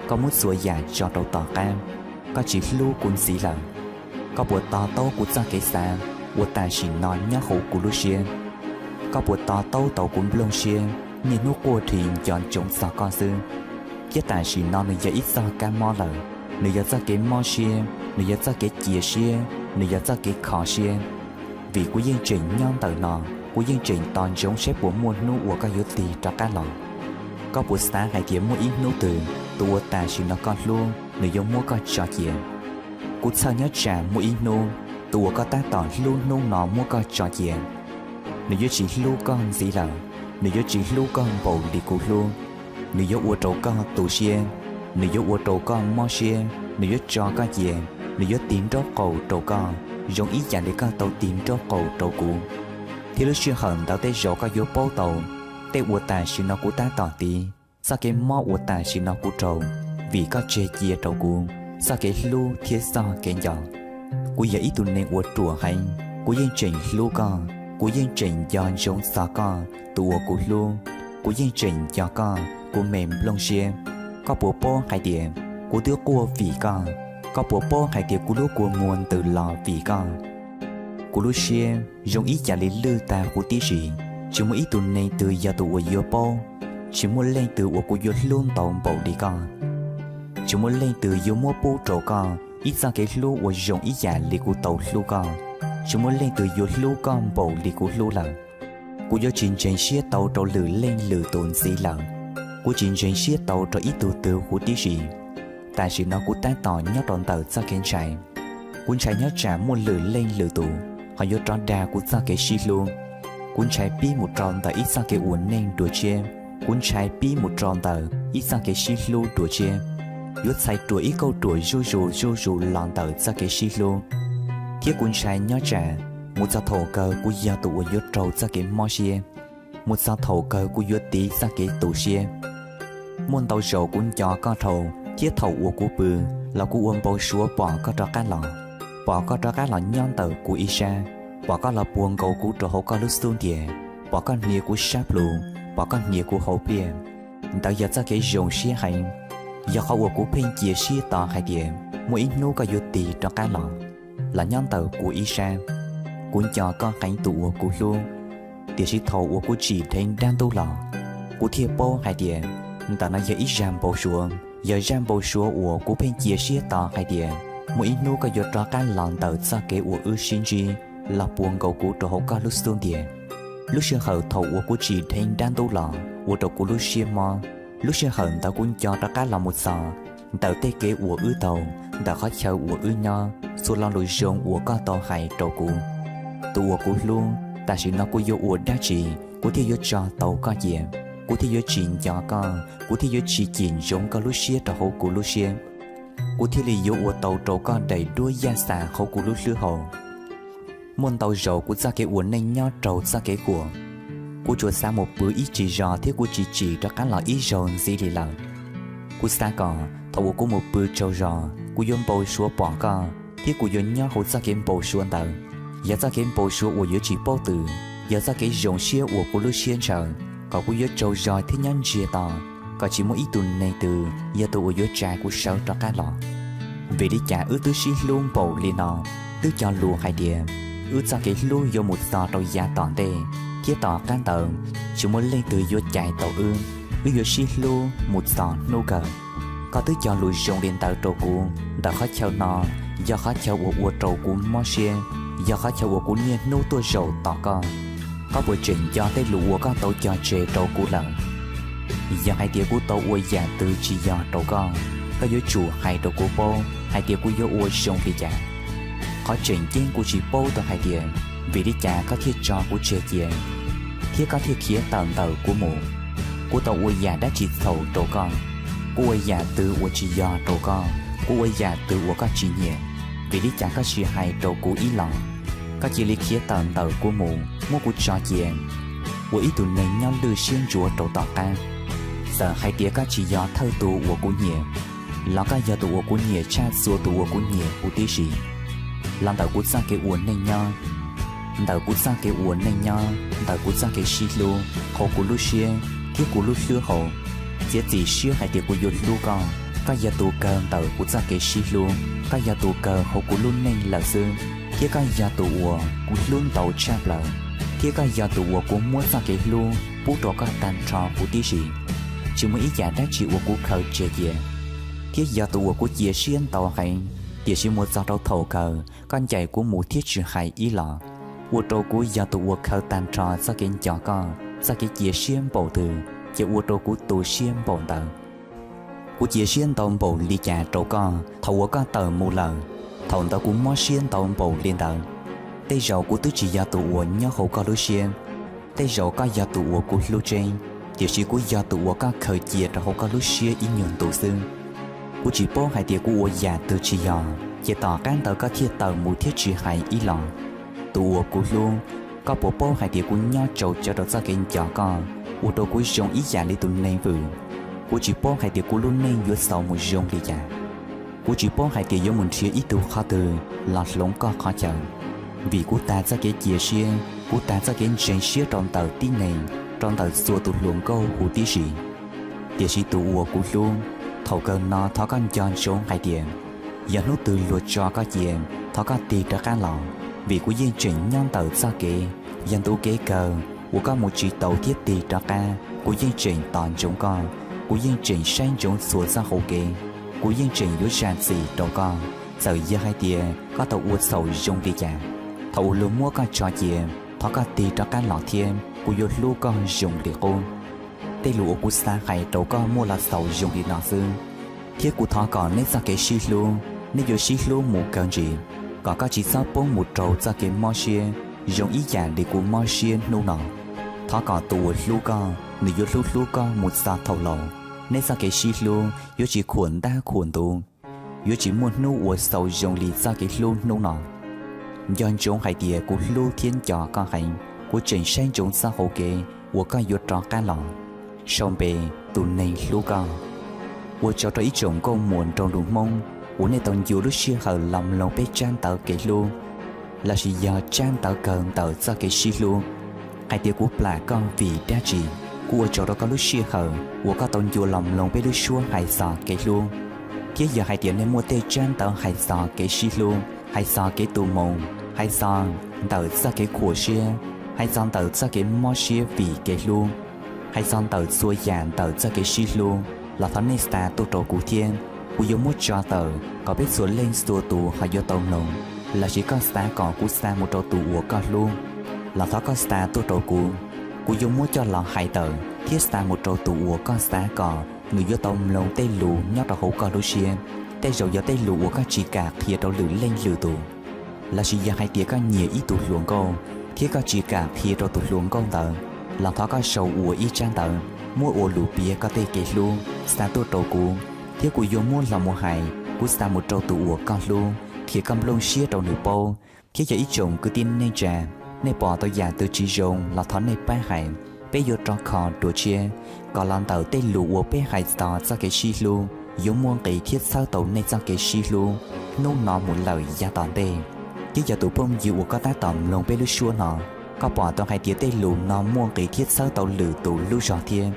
Koj muab txhua yam tso rau tom qab, koj tsis hlub kuv ntxiv lawm. Koj puas to taub kuv txoj kev xav uas tam sim no nyob hauv kuv lub siab? Koj puas to taub tau kuv nplooj siab niaj hnub quaj dhi nco ntsoov txog koj xwb? Thiab tam sim no nws yog ib txoj kab mob lawm, nws yog txoj kev mob siab, nws yog txoj kev cia siab, nws yog txoj kev kho siab. Vim kuv yeej tseem nyob ntawm no, kuv yeej tseem tos ntsoov saib puas muaj hnub uas koj yuav tig rov qab los. Koj puas xav hais tias muaj ib hnub twg tus uas tam sim no koj hlub nws yuav muab koj tso cia? Kuv txhawj nyob tsam muaj ib hnub tus uas koj tab tom hlub hnub no muab koj tso cia. Nws yuav tsis hlub koj ntxiv lawm, nws yuav tsis hlub koj npaum li kuv hlub. Nws yuav ua rau koj tu siab, nws yuav ua rau koj mob siab, nws yuav tso koj cia, nws yuav tig nraub qaum rau koj zoo ib yam li koj tau tig nraub qaum rau kuv. Thiab lub sij hawm ntawd tej zaum koj yuav paub tau tej uas tam sim no kuv tab tom tiv, txoj kev mob uas tam sim no kuv raug, vim koj tseg cia rau kuv txoj kev hlub thiab txoj kev nco. Kuv yog ib tug neeg uas ruam heev, kuv yeej tseem hlub koj, kuv yeej tseem nco ntsoov txog koj tus uas kuv hlub, kuv yeej tseem nco koj kuv me nplooj siab. Koj puas paub hais tias kuv twb quaj vim koj? Koj puas paub hais tias kuv lub kua muag ntws los vim koj? Kuv lub siab zoo ib yam li lwj tag huv tib si, tsis muaj ib tug neeg twg yog tus uas yuav paub. Tsis muaj leej twg uas kuv yuav hlub ntau npaum li koj. Tsis muaj leej twg yuav muab pub rau koj ib txoj kev hlub uas zoo ib yam li kuv tau hlub koj. Tsis muaj leej twg yuav hlub koj npaum li kuv hlub lawm. Kuv yuav tsis ntseeg siab tau rau lwm leej lwm tus ntxiv lawm. Kuv tsis ntseeg siab tau rau ib tug twg huv tib si. Tam sim no kuv tab tom nyob rau ntawm txoj kev ntshai. Kuv ntshai nyob tsam muaj lwm leej lwm tus ho yuav rov dag kuv txoj kev sib hlub. Kuv ntshai pib mus rau ntawm ib txoj kev ua neej dua tshiab. Kuv ntshai pib mus rau ntawm ib txoj kev sib hlub dua tshiab. Yuav txhais ruam ib kauj ruam zuj zus zuj zus los ntawm txoj kev sib hlub. Thiab kuv ntshai nyob tsam mus txog thaum kawg kuv yog tus uas yuav raug txoj kev mob siab, mus txog thaum kawg kuv yuav tiv txoj kev tu siab. Muaj ntau zaus kuv nco koj dhau, thiab thaum uas kuv pw los kuv ua npau suav pom koj rov qab los, pom koj rov qab los nyob ntawm kuv ib sab, pom koj los puag nkaus kuv rau hauv koj lub xub ntiag, pom koj hnia kuv sab plhu, pom koj hnia kuv hauv pliaj. Ntawd yog txoj kev zoo siab heev, yog qhov uas kuv pheej cia siab tos hais tias muaj ib hnub koj yuav tig rov qab los, los nyob ntawm kuv ib sab. Kuv nco koj heev tus uas kuv hlub, tiam sis thaum uas kuv tsim dheev dab ntub los, kuv thiaj paub hais tias ntawm no yog ib zaj npau suav, yog zaj npau suav uas kuv pheej cia siab tos hais tias muaj ib hnub koj yuav rov qab los ntawm txoj kev uas wb sib ntsib, los puag nkaus kuv rau hauv koj lub xub ntiag. Lub sij hawm thaum uas kuv tsim dheev dab ntub los ua rau kuv lub siab mob, lub sij hawm ntawd kuv nco rov qab los mus txog ntawm tej kev uas wb taug, ntawm qhov chaw uas wb nyob, txhua lo lus zoo uas koj tau hais rau kuv. Tus uas kuv hlub, tam sim no kuv yuav ua dab tsi kuv thiaj yuav tso tau koj cia, kuv thiaj yuav tsis nco koj, kuv thiaj yuav tsis cim ntsoov koj lub siab rau hauv kuv lub siab, kuv thiaj li yuav ua tau rau koj daim duab yaj xam hauv kuv lub hlwb hau. Muaj ntau zaus kuv txoj kev ua neej nyob raug txoj kev huam, kuv tsuas xav mus pw ib tsig zog thiab kuv tsis tsim rov qab los ib zaug ntxiv li lawm. Kuv xav kom thaum uas kuv mus pw tsaug zog, kuv yuav npau suav pom koj thiab kuv yuav nyob hauv txoj kev npau suav ntawd. Yog txoj kev npau suav uas yuav tsis paub tw, yog txoj kev zoo siab uas kuv lub siab ntshaw, kom kuv yuav tsaug zog thiab nyob ntsiag to, kom tsis muaj ib tug neeg twg yog tus uas yuav tsa kuv sawv rov qab los. Vim li cas wb twb sib hlub npaum li no, twb cog lus hais tias wb txoj kev hlub yuav mus txog rau yav tom ntej, thiab tom qab ntawd tsis muaj leej twg yuav cais tau wb, wb yuav sib hlub mus txog hnub kawg. Koj twb cog lus zoo li ntawd rau kuv, ntawm qhov chaw no yog qhov chaw uas ua rau kuv mob siab, yog qhov chaw uas kuv niaj hnub tuaj zaum tos koj. Koj puas tseem nco tej lus uas koj tau cog tseg rau kuv lawm? Yog hais tias kuv tau ua yam twg tsis yog rau koj, koj yuav tsum hais rau kuv paub hais tias kuv yuav ua zoo li cas. Qhov tseem ceeb kuv tsis paub tau hais tias vim li cas koj thiaj tso kuv tseg cia, thiab koj thiaj khiav tawm ntawm kuv mus. Kuv tau ua yam dab tsi txhaum rau koj? Kuv ua yam twg uas tsis yog rau koj? Kuv ua yam twg uas koj tsis nyiam? Vim li cas koj tsis hais rau kuv ib los? Koj cia li khiav tawm ntawm kuv mus, muab kuv tso cia, ua ib tug neeg nyob lwj siab ntsuav rau tom qab. Txawm hais tias koj tsis yog thawj tug uas kuv nyiam, los koj yog tus uas kuv nyiam tshaj txhua tus uas kuv nyiam huv tib si. Los ntawm kuv txoj kev ua neej nyob, ntawm kuv txoj kev ua neej nyob, ntawm kuv txoj kev sib hlub, hauv kuv lub siab thiab kuv lub hlwb hauv, txiav txim siab hais tias kuv yuav hlub koj. Koj yog tus kawg ntawm kuv txoj kev sib hlub, koj yog tus kawg hauv kuv lub neej lawm xwb, thiab koj yog tus uas kuv hlub ntau tshaj plaws, thiab koj yog tus uas kuv muab txoj kev hlub pub rau koj tag nrho huv tib si. Tsis muaj ib yam dab tsi uas kuv khaws tseg cia, thiab yog tus uas kuv cia siab ntau heev. Tiam sis mus txog rau thaum kawg, koj ncaim kuv mus thiab tsis hais ib los, ua rau kuv yog tus uas khaws tag nrho txoj kev nco koj. Txoj kev cia siab npaum twg, ces ua rau kuv tu siab npaum ntawd. Kuv cia siab ntau npaum li cas rau koj, thaum uas koj tawm mus lawm, thaum ntawd kuv mob siab ntau npaum li ntawd. Tej zaum kuv twb tsis yog tus uas nyob hauv koj lub siab, tej zaum koj yog tus uas kuv hlub tseeb, tiam sis kuv yog tus uas koj khaws cia rau hauv koj lub siab ib nyuag ntu xwb. Kuv tsis paub hais tias kuv ua yam twg tsis yog, ces tom qab ntawd koj thiaj tawm mus thiab tsis hais ib los. Tus uas kuv hlub, koj puas paub hais tias kuv nyob tsau tsawv rau txoj kev nco koj, ua rau kuv zoo ib yam li tus neeg vwm. Kuv tsis paub hais tias kuv lub neej yuav xaus mus zoo li cas. Kuv tsis paub hais tias yuav mus nrhiav ib tug qhov twg los hloov koj qhov chaw, vim kuv tag txoj kev cia siab, kuv tag txoj kev ntseeg siab rau ntawm tib neeg, rau ntawm txhua tus hluas nkauj huv tib si. Tiam sis tus uas kuv hlub, thaum kawg no thov koj nco ntsoov hais tias, yog hnub twg luag tso koj cia, thov koj tig rov qab los, vim kuv yeej tseem nyob ntawm txoj kev. Yog ntu kev kawg uas koj mus tsis taus thiab tig rov qab, kuv yeej tseem tos ntsoov koj, kuv yeej tseem saib ntsoov txhua txoj hau kev, kuv yeej tseem yuav zam txim rau koj. Txawm yog hais tias koj tau ua txhaum zoo li cas, thaum uas luag muab koj tso cia, thov koj tig rov qab los thiab, kuv yuav hlub koj zoo li qub. Tej lus uas kuv xav hais rau koj muaj los xaus zoo li no xwb, thiab kuv thov kom neb txoj kev sib hlub, neb yuav sib hlub mus kawg ntsis, kom koj tsis txhob poob mus rau txoj kev mob siab zoo ib yam li kuv mob siab hnub no. Thov kom tus uas hlub koj, nws yuav hlub hlub koj mus txog thaum laus. Neb txoj kev sib hlub yuav tsis khuam ntab khuam ntuv, yuav tsis muaj hnub uas xaus zoo li txoj kev hlub hnub no. Nco ntsoov hais tias kuv hlub thiab nco koj heev, kuv tseem saib ntsoov txoj hau kev uas koj yuav rov qab los. Sau npe, tus neeg hlub koj. Ua tsaug rau ib tsoom nkauj muam nraug nus Hmoob uas nej tau ncua lub sij hawm los mloog peb tsab ntawv kev hlub, lossis yog tsab ntawv kawg ntawm txoj kev sib hlub, hais tias kuv plam koj vim dab tsi. Kuv ua tsaug rau koj lub sij hawm uas koj tau ncua los mloog peb lub suab hais txog kev hlub. Thiab yog hais tias nej muaj tej tsab ntawv hais txog kev sib hlub, hais txog kev tu moo, hais txog ntawm txoj kev khuam siab, hais txog ntawm txoj kev mob siab vim kev hlub, hais txog ntawm txhua yam ntawm txoj kev sib hlub, los thov nej xa tuaj rau kuv thiab. Kuv yuav muab tso tawm kom peb txhua leej txhua tus ho yuav tau mloog. Lossis koj xav kom kuv xa mus rau tus uas koj hlub, los thov koj xa tuaj rau kuv. Kuv yuav muab coj los hais tawm thiab xa mus rau tus uas koj xav kom nws yuav tau mloog tej lus nyob rau hauv koj lub siab. Tej zaum yog tej lus uas koj tsis kam qhia rau lwm leej lwm tus, lossis yog hais tias koj nyiam ib tug hluas nkauj thiab koj tsis kam qhia rau tus hluas nkauj ntawd, los thov koj sau ua ib tsab ntawv muab ua lus piav koj tej kev hlub xa tuaj rau kuv, thiab kuv yuav muab los mus hais, kuv xa mus rau tus uas koj hlub, qhia koj nplooj siab rau nws paub. Thiab yog ib tsoom kwv tij neej tsa, nej pom tau yam twg tsis zoo los thov nej pab hais, peb yuav rov kho dua tshiab, kom los ntawm tej lus uas peb hais txog txoj kev sib hlub yuav muaj nqis thiab txhawb tau nej txoj kev sib hlub hnub no mus lawm yav tom ntej. Thiab yog tus phooj ywg uas koj tab tom mloog peb lub suab no, koj pom tau hais tias tej lus no muaj nqis thiab txhawb tau lwm tus lub zog thiab,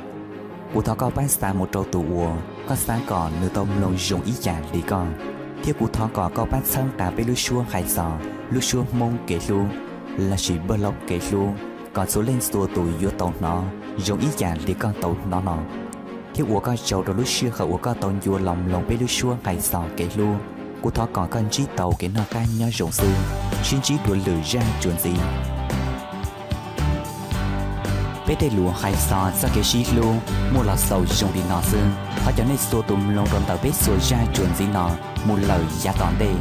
kuv thov koj pab xa mus rau tus uas koj xav kom nws tau mloog zoo ib yam li koj. Thiab kuv thov kom koj pab txhawb nqa peb lub suab hais txog lub suab Hmoob kev hlub, lossis npawg laus kev hlub, kom txhua leej txhua tus yuav tau hnov zoo ib yam li koj tau hnov no. Thiab ua koj tsaug rau lub sij hawm uas koj tau ncua los mloog peb lub suab hais txog kev hlub. Kuv thov kom koj ntsib tau kev noj qab nyob zoo xwb, sib ntsib dua lwm zaj tsuas ntxiv. Peb tej lus hais txog txoj kev sib hlub muaj los xaus zoo li no xwb. Thov caw nej txhua tus mloog rau ntawm peb txhua zaj tsuas ntxiv no mus lawm yav tom ntej.